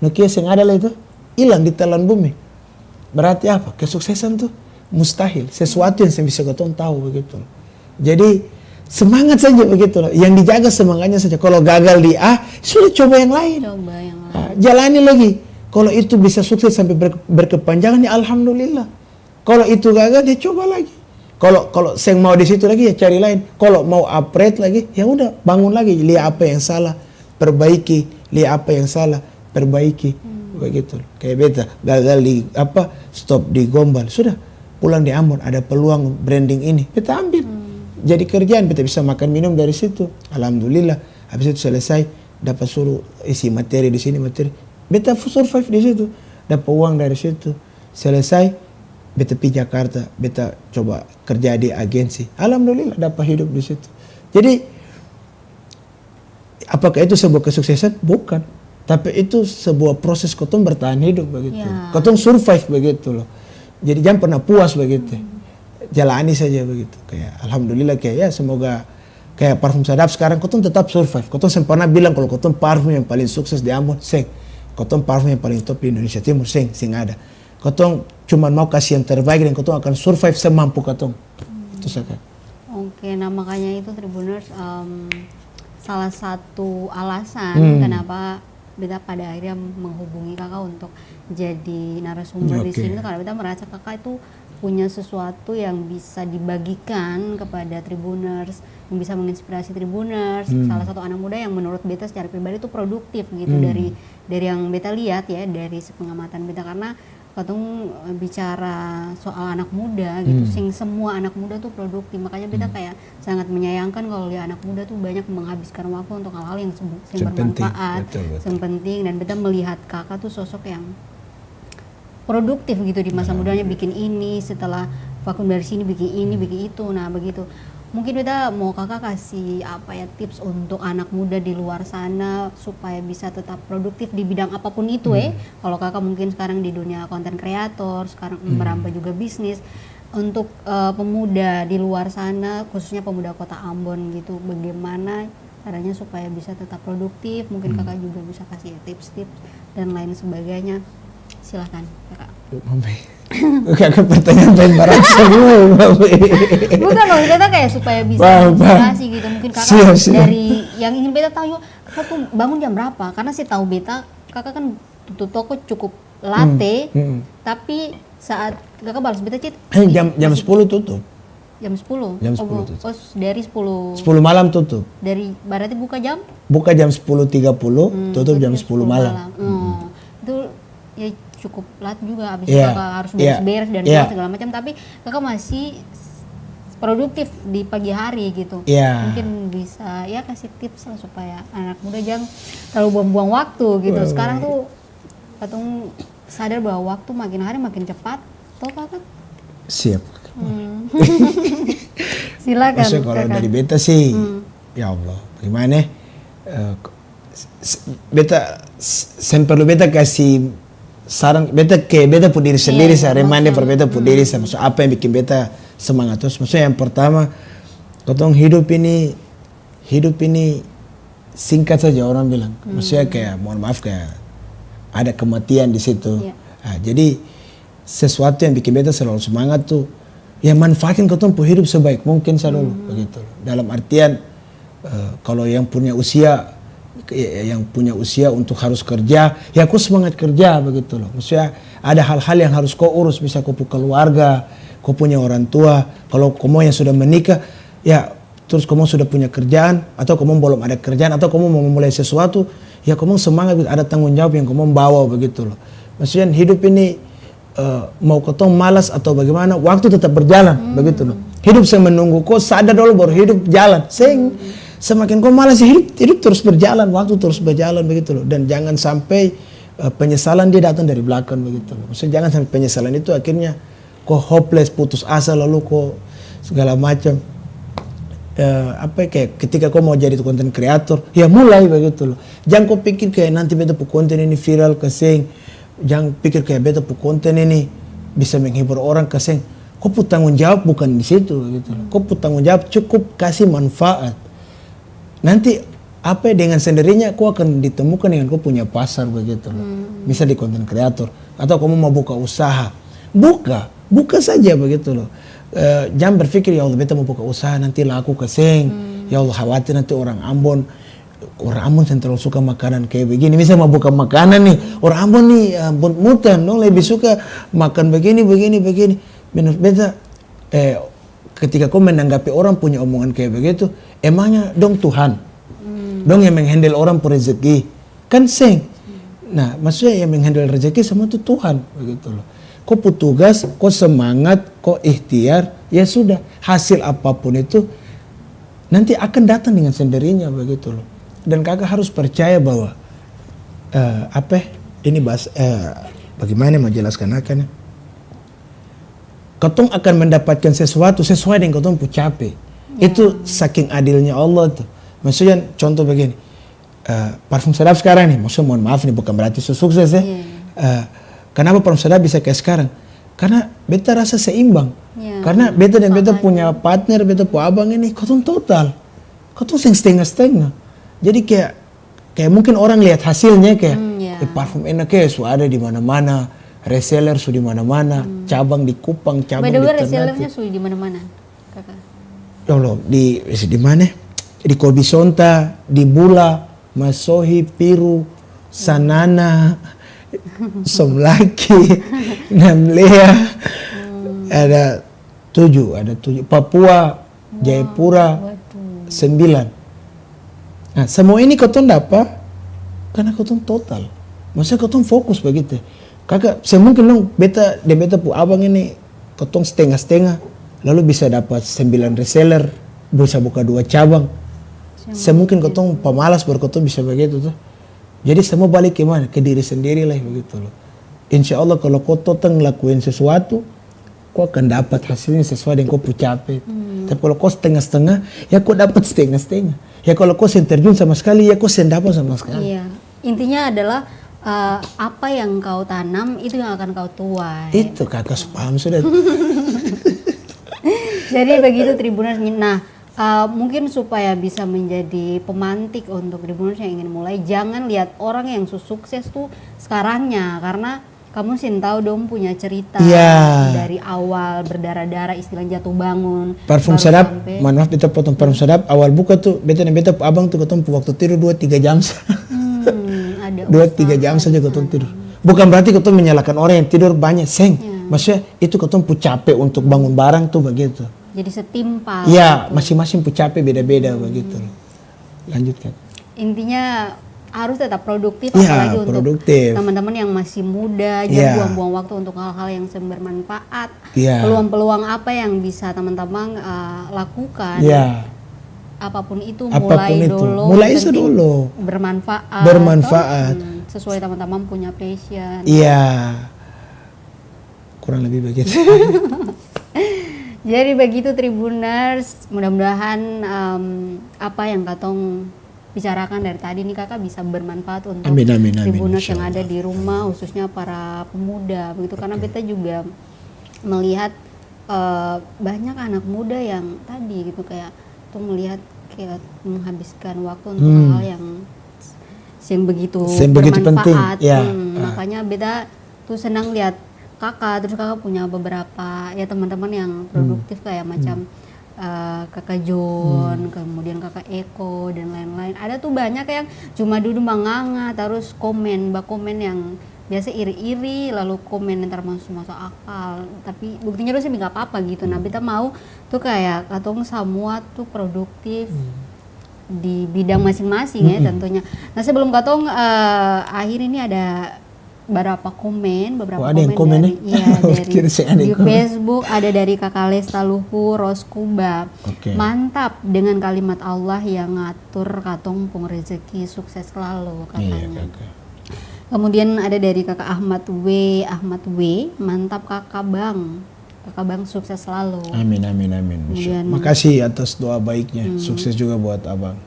Nokia seng ada lagi itu, hilang, ditelan bumi. Berarti apa? Kesuksesan tuh mustahil, sesuatu yang seng bisa katong tahu, begitu. Jadi, semangat saja, begitu. Yang dijaga semangatnya saja. Kalau gagal di A, sudah, coba yang lain. Coba yang lain. Ah, jalani lagi. Kalau itu bisa sukses sampai ber-, berkepanjangan, ya alhamdulillah. Kalau itu gagal, ya coba lagi. Kalau, kalau seng mau di situ lagi, ya cari lain. Kalau mau upgrade lagi, ya udah, bangun lagi. Lia apa yang salah, perbaiki. Lia apa yang salah, perbaiki. Begitu. Kayak beta gagal di apa, stop di Gombal. Sudah, pulang di Ambon, ada peluang branding ini, beta ambil. Jadi kerjaan, beta bisa makan minum dari situ. Alhamdulillah. Habis itu selesai, dapat suruh isi materi di sini, materi. Beta survive di situ. Dapat uang dari situ. Selesai, beta pi Jakarta, beta coba kerja di agensi. Alhamdulillah, dapat hidup di situ. Jadi, apakah itu sebuah kesuksesan? Bukan. Tapi itu sebuah proses katong bertahan hidup begitu. Ya. Katong survive begitu loh. Jadi, jang pernah puas begitu. Jalani saja begitu. Kayak, alhamdulillah, kayak, ya, semoga kayak Parfum Sadap sekarang, katong tetap survive. Katong seng pernah bilang kalau katong parfum yang paling sukses di Ambon, seng. Katong parfum yang paling top di Indonesia Timur, seng, seng ada. Katong cuman mau kasih yang terbaik dan katong akan survive semampu katong. Itu saja. Oke, nah, makanya itu, Tribuners, em, salah satu alasan kenapa beta pada akhirnya menghubungi Kakak untuk jadi narasumber di sini, karena beta merasa Kakak itu punya sesuatu yang bisa dibagikan kepada Tribuners, yang bisa menginspirasi Tribuners. Salah satu anak muda yang menurut beta secara pribadi itu produktif gitu, dari, dari yang beta lihat ya, dari sepengamatan beta, karena katong, eh, bicara soal anak muda gitu, seng semua anak muda tuh produktif. Makanya beta kayak sangat menyayangkan kalau lihat anak muda tuh banyak menghabiskan waktu untuk hal-hal yang sebe-, seng bermanfaat, seng penting. Dan beta melihat Kakak tuh sosok yang produktif gitu di masa mudanya, bikin ini, setelah vakum dari sini bikin ini, bikin itu. Nah, begitu. Mungkin beta mau Kakak kasih, apa ya, tips untuk anak muda di luar sana supaya bisa tetap produktif di bidang apapun itu, eh. Kalau Kakak mungkin sekarang di dunia konten kreator, sekarang merambah juga bisnis. Untuk, eh, pemuda di luar sana, khususnya pemuda Kota Ambon gitu, bagaimana caranya supaya bisa tetap produktif? Mungkin Kakak juga bisa kasih tips-tips dan lain sebagainya. Silakan, Kakak. Mame. Kakak pertanyaan paling berat semua, Mame. Bukan loh, beta kayak supaya bisa menginspirasi gitu. Mungkin Kakak dari yang ingin beta tahu juga, Kakak tuh bangun jam berapa? Karena saya tahu beta, Kakak kan tutup toko cukup late, tapi saat Kakak balas beta chat, eh, jam, jam sepuluh tutup. Jam sepuluh? Jam sepuluh tutup. Oh, dari sepuluh. Sepuluh malam tutup. Dari, berarti buka jam? Buka jam sepuluh tiga puluh, tutup jam sepuluh malam. Itu ya cukup lat juga, abis itu Kakak harus beres-beres dan segala macam, tapi Kakak masih produktif di pagi hari gitu. Mungkin bisa ya kasih tips lah supaya anak muda jang terlalu buang-buang waktu gitu. Sekarang tuh katong sadar bahwa waktu makin hari makin cepat, toh, Kakak? Siap. Silakan, maksudnya kalau dari beta sih, ya Allah, bagaimana, eh, s-, s-, beta s-, seng perlu beta kasi saran, beta ke beta pu diri sendiri sa, reminder par beta pu diri sa, maksud apa yang bikin beta semangat terus. Maksudnya yang pertama, katong hidup ini, hidup ini singkat saja orang bilang. Maksudnya kayak, mohon maaf, kayak ada kematian di situ. Ah, jadi sesuatu yang bikin beta selalu semangat tuh, ya manfaatin katong pu hidup sebaik mungkin sa dulu, begitu. Dalam artian, eh, kalau yang punya usia, eh, yang punya usia untuk harus kerja, ya ko semangat kerja, begitu loh. Maksudnya ada hal-hal yang harus ko urus, bisa ko pu keluarga, ko punya orang tua, kalau komo yang sudah menikah, ya terus komong sudah punya kerjaan, atau komong belum ada kerjaan, atau komong mau memulai sesuatu, ya komong semangat, ada tanggung jawab yang komong bawa begitu loh. Maksudnya hidup ini, eh, mau katong malas atau bagaimana, waktu tetap berjalan begitu loh. Hidup seng menunggu ko sadar dolo baru hidup jalan, seng. Semakin ko malas, ya hidup, hidup terus berjalan, waktu terus berjalan begitu loh. Dan jangan sampai, eh, penyesalan dia datang dari belakang begitu loh. Maksudnya jangan sampai penyesalan itu akhirnya ko hopeless, putus asa, lalu ko segala macam. Eh, apa ya, kayak ketika ko mau jadi konten kreator, ya mulai begitu loh. Jang ko pikir kayak nanti beta pu konten ini viral ka seng. Jang pikir kayak beta pu konten ini bisa menghibur orang ka seng. Ko pu tanggung jawab bukan di situ begitu loh. Ko pu tanggung jawab cukup kasih manfaat. Nanti apa ya, dengan sendirinya ko akan ditemukan dengan ko punya pasar begitu loh. Misal di konten kreator atau kamu mau buka usaha, buka, buka saja begitu loh. Eh, jangan berpikir, "Ya Allah, beta mau buka usaha nanti laku ka seng." Ya Allah, khawatir nanti orang Ambon, orang Ambon seng terlalu suka makanan kayak begini. Misal mau buka makanan nih, orang Ambon nih, eh, mut-mutan, dong lebih suka makan begini, begini, begini. Menurut beta, eh, ketika ko menanggapi orang punya omongan kayak begitu, emangnya dong Tuhan? Dong yang menghandle orang pu rezeki? Kan seng. Nah, maksudnya yang menghandle rezeki semua itu Tuhan, begitu loh. Ko pu tugas, ko semangat, ko ikhtiar, ya sudah, hasil apapun itu nanti akan datang dengan sendirinya, begitu loh. Dan kakak harus percaya bahwa, eh, apa ya, ini bahas, eh, bagaimana mau jelaskan akan ya? Katong akan mendapatkan sesuatu sesuai deng katong pu cape. Ya. Itu saking adilnya Allah tuh. Maksudnya contoh begini, eh, Parfum Sadap sekarang nih, maksudnya mohon maaf nih, bukan berarti su sukses ya. Iya. Eh, kenapa Parfum Sadap bisa kayak sekarang? Karena beta rasa seimbang. Ya. Karena beta dan beta punya partner, beta pu abang ini, katong total. Katong seng stenga-stenga. Jadi kayak, kayak mungkin orang lihat hasilnya kayak, "Eh, parfum enak ya, su ada di mana-mana, reseller su di mana-mana, cabang di Kupang, cabang di Ternate." By the way, resellernya su di mana-mana, Kakak? Ya Allah, di, di mana? Di Kobisonta, di Bula, Masohi, Piru, Sanana, Somlaki, Namlea, ada tujuh, ada tujuh. Papua, Jayapura, sembilan. Nah, semua ini katong dapa karena katong total. Maksudnya katong fokus bagitu. Kagak, seng mungkin dong beta deng beta pu abang ini katong stenga-stenga, lalu bisa dapa sembilan reseller, bisa buka dua cabang. Seng mungkin katong pamalas baru katong bisa bagitu to. Jadi semua balik ke mana? Ke diri sendiri lai begitu loh. Insya Allah kalo ko total ngelakuin sesuatu, ko akan dapat hasilnya sesuai deng ko pu cape. Tapi kalo ko stenga-stenga, ya ko dapat stenga-stenga. Ya kalo ko seng terjun sama skali, ya ko seng dapat sama skali. Iya. Intinya adalah, eh, apa yang kau tanam, itu yang akan kau tuai. Itu kaka su paham sudah. Jadi begitu, Tribuners. Nah, eh, mungkin supaya bisa menjadi pemantik untuk Tribuners yang ingin mulai, jangan lihat orang yang su sukses tuh sekarangnya, karena kamu seng tau dong punya cerita dari awal berdarah-darah, istilah jatuh bangun, Parfum Sadap, mohon maaf beta potong, Parfum Sadap, awal buka tuh, beta deng beta pu abang tuh katong pu waktu tidur dua tiga jam sa. Dua tiga jam saja katong tidur. Bukan berarti katong menyalahkan orang yang tidur banyak, seng. Maksudnya, itu katong pu cape untuk bangun barang tuh begitu. Jadi setimpal. Ya, masing-masing pu cape beda-beda begitu. Lanjutkan. Intinya harus tetap produktif, apalagi untuk teman-teman yang masih muda, jangan buang-buang waktu untuk hal-hal yang seng bermanfaat. Peluang-peluang apa yang bisa teman-teman, eh, lakukan, apapun itu, mulai dulu, mulai yang penting dulu, bermanfaat, toh, sesuai teman-teman punya passion. Iya. Kurang lebih begitu. Jadi begitu, Tribuners, mudah-mudahan, em, apa yang katong bicarakan dari tadi nih, Kakak, bisa bermanfaat untuk Tribuners yang ada di rumah, khususnya para pemuda begitu. Karena beta juga melihat, eh, banyak anak muda yang tadi gitu, kayak tuh melihat kayak menghabiskan waktu untuk hal yang seng begitu bermanfaat. Makanya beta tuh senang lihat Kakak, terus Kakak punya beberapa, ya, teman-teman yang produktif, kayak macam, eh, Kakak John, kemudian Kakak Eko, dan lain-lain. Ada tuh banyak yang cuma duduk manganga, terus komen, bakomen yang biasa iri-iri, lalu komen yang termasuk masuk akal. Tapi buktinya dong seng biking apa-apa gitu. Nah, beta mau tuh kayak katong samua tuh produktif di bidang masing-masing, ya, tentunya. Nah, sebelum katong, eh, akhir ini, ada berapa komen, beberapa komen dari, iya, dari di Facebook, ada dari Kakak Lesta Luhu Roskuba. Oke. Mantap dengan kalimat Allah yang ngatur katong pung rezeki, sukses selalu, katanya. Iya, Kakak. Kemudian ada dari Kakak Ahmad W, Ahmad W, mantap Kakak Bang. Kakak Bang sukses selalu. Amin, amin, amin. Kemudian makasih atas doa baiknya. Hmm. Sukses juga buat Abang.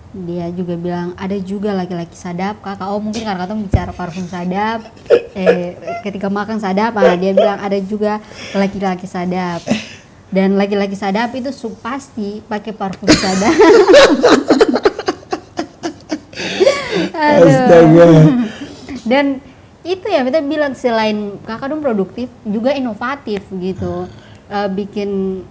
Dia juga bilang, "Ada juga laki-laki sadap, Kakak." Oh, mungkin karena katong bicara parfum sadap, eh, ketika makan sadap, ah, dia bilang, "Ada juga laki-laki sadap." Dan laki-laki sadap itu su-, pasti pakai parfum sadap. Aduh. Astaga. Dan itu ya, beta bilang, selain Kakak dong produktif, juga inovatif gitu. Eh, bikin,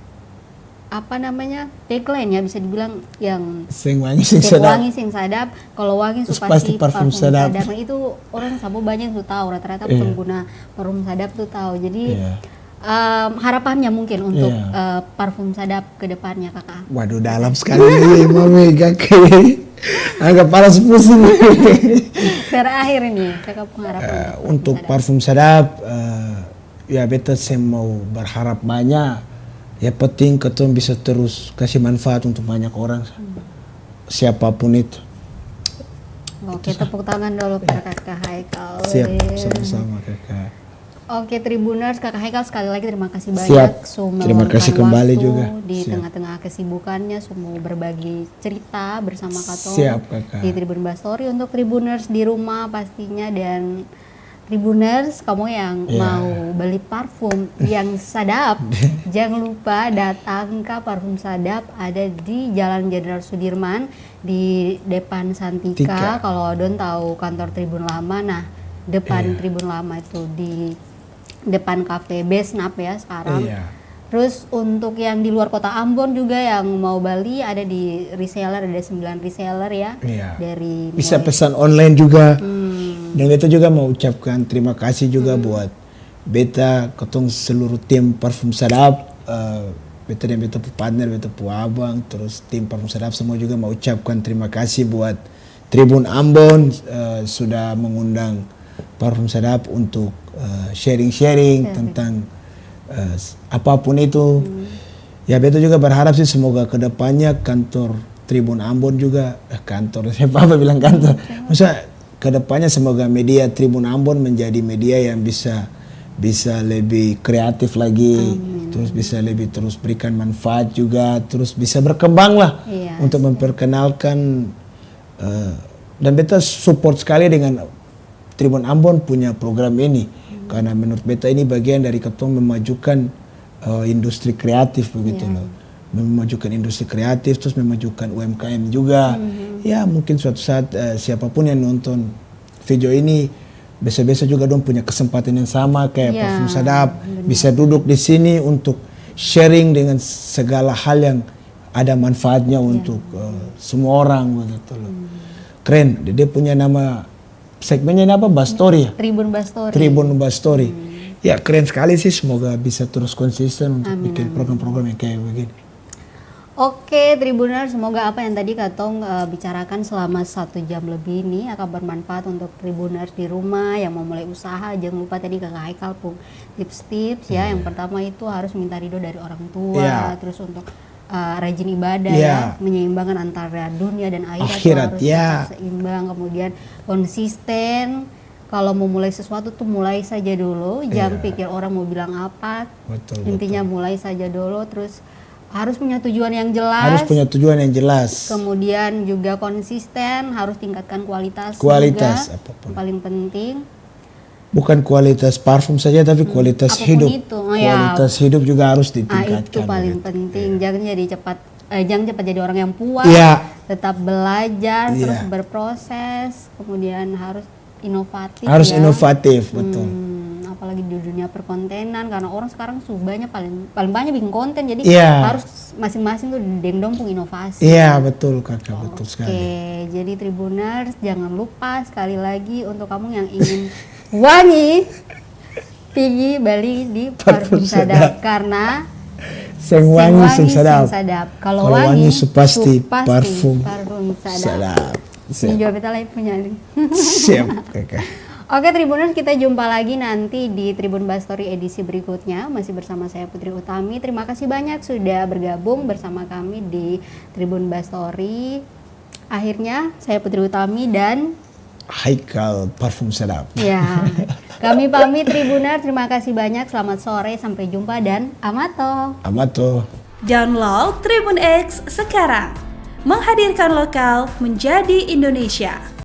apa namanya, tagline ya, bisa dibilang yang seng wangi, seng sadap. Seng wangi, seng sadap. Kalau wangi su pasti parfum sadap. Nah, itu orang samua banyak su tahu, rata-rata pengguna parfum sadap tuh tahu. Jadi, iya. Em, harapannya mungkin untuk, iya, eh, parfum sadap ke depannya, Kakak? Waduh, dalam sekali nih, Mami, Kakak. Agak panas pusing. Terakhir ini, Kakak pung harapan untuk parfum sadap? Eh, untuk parfum sadap, eh, ya, beta seng mau berharap banyak. Yang penting katong bisa terus kasih manfaat untuk banyak orang. Hmm. Siapapun itu. Oke, itu sa-, tepuk tangan dulu par Kakak Haikal. Siap, sama-sama, Kakak. Oke, Tribuners, Kakak Haikal, sekali lagi terima kasih banyak su meluangkan waktu di tengah-tengah kesibukannya, su mau berbagi cerita bersama katong di Tribun Bastory. Untuk Tribuners di rumah pastinya, dan Tribuners, kamu yang mau beli parfum yang sadap, jangan lupa datang ka Parfum Sadap, ada di Jalan Jenderal Sudirman, di depan Santika. Kalau dong tahu kantor Tribun Lama, nah, depan Tribun Lama itu, di depan kafe Besnap ya sekarang. Iya. Terus untuk yang di luar kota Ambon juga yang mau bali, ada di reseller, ada sembilan reseller ya. Iya. Bisa pesan online juga. Hmm. Dan beta juga mau ucapkan terima kasih juga buat beta, katong seluruh tim Parfum Sadap, eh, beta dan beta pu partner, beta pu abang, terus tim Parfum Sadap semua juga mau ucapkan terima kasih buat Tribun Ambon, eh, sudah mengundang Parfum Sadap untuk, eh, sharing-sharing tentang, eh, s-, apapun itu. Hmm. Ya, beta juga berharap sih semoga ke depannya kantor Tribun Ambon juga, eh, kantor, siapa apa bilang kantor. Maksudnya, ke depannya semoga media Tribun Ambon menjadi media yang bisa, bisa lebih kreatif lagi, terus bisa lebih terus berikan manfaat juga, terus bisa berkembang lah untuk memperkenalkan, eh, dan beta support sekali dengan Tribun Ambon punya program ini, karena menurut beta ini bagian dari katong memajukan eh, industri kreatif begitu loh. Memajukan industri kreatif, terus memajukan U M K M juga. Ya, mungkin suatu saat, eh, siapapun yang nonton video ini, besok-besok juga dong punya kesempatan yang sama kayak Parfum Sadap, bisa duduk di sini untuk sharing dengan segala hal yang ada manfaatnya untuk, eh, semua orang begitu loh. Keren, dia punya nama segmennya ini apa? Bastory ya? Tribun Bastory. Tribun Bastory. Hmm. Ya, keren sekali sih. Semoga bisa terus konsisten untuk bikin program-program yang kayak begini. Oke, Tribuners, semoga apa yang tadi katong, eh, bicarakan selama satu jam lebih ini akan bermanfaat untuk Tribuners di rumah yang mau mulai usaha. Jangan lupa tadi Kakak Haikal pung tips-tips ya. Yang pertama itu harus minta ridho dari orang tua, terus untuk eh, rajin ibadah ya, menyeimbangkan antara dunia dan akhirat tuh harus tetap seimbang, kemudian konsisten. Kalau mau mulai sesuatu tuh mulai saja dulu, jangan pikir orang mau bilang apa. Betul, intinya betul. Mulai saja dulu, terus harus punya tujuan yang jelas. Harus punya tujuan yang jelas. Kemudian juga konsisten, harus tingkatkan kualitas juga. Kualitas apapun. Paling penting. Bukan kualitas parfum saja, tapi kualitas hidup. Apapun itu, oh ya. Kualitas hidup juga harus ditingkatkan, itu paling penting. Iya. Jangan jadi cepat, eh, jangan cepat jadi orang yang puas. Iya. Tetap belajar, terus berproses, kemudian harus inovatif. Harus inovatif, betul. Hmm, apalagi di dunia perkontenan, karena orang sekarang su banyak, paling, paling banyak bikin konten, jadi harus masing-masing tuh deng dong pung inovasi. Iya, betul, Kakak, betul sekali. Oke, jadi Tribuners, jangan lupa sekali lagi untuk kamu yang ingin wangi, pigi bali di Parfum Sadap, karena seng wangi seng sadap. Kalau wangi su pasti Parfum Sadap. Ini juga beta lai punya nih. Siap, Kakak. Oke, Tribuners, kita jumpa lagi nanti di Tribun Bastory edisi berikutnya. Masih bersama saya, Putri Utami. Terima kasih banyak sudah bergabung bersama kami di Tribun Bastory. Akhirnya, saya Putri Utami dan Haikal Parfum Sedap. Ya, kami pamit, Tribuner. Terima kasih banyak. Selamat sore, sampai jumpa dan amato. Amato. Download Tribun X sekarang. Menghadirkan lokal menjadi Indonesia.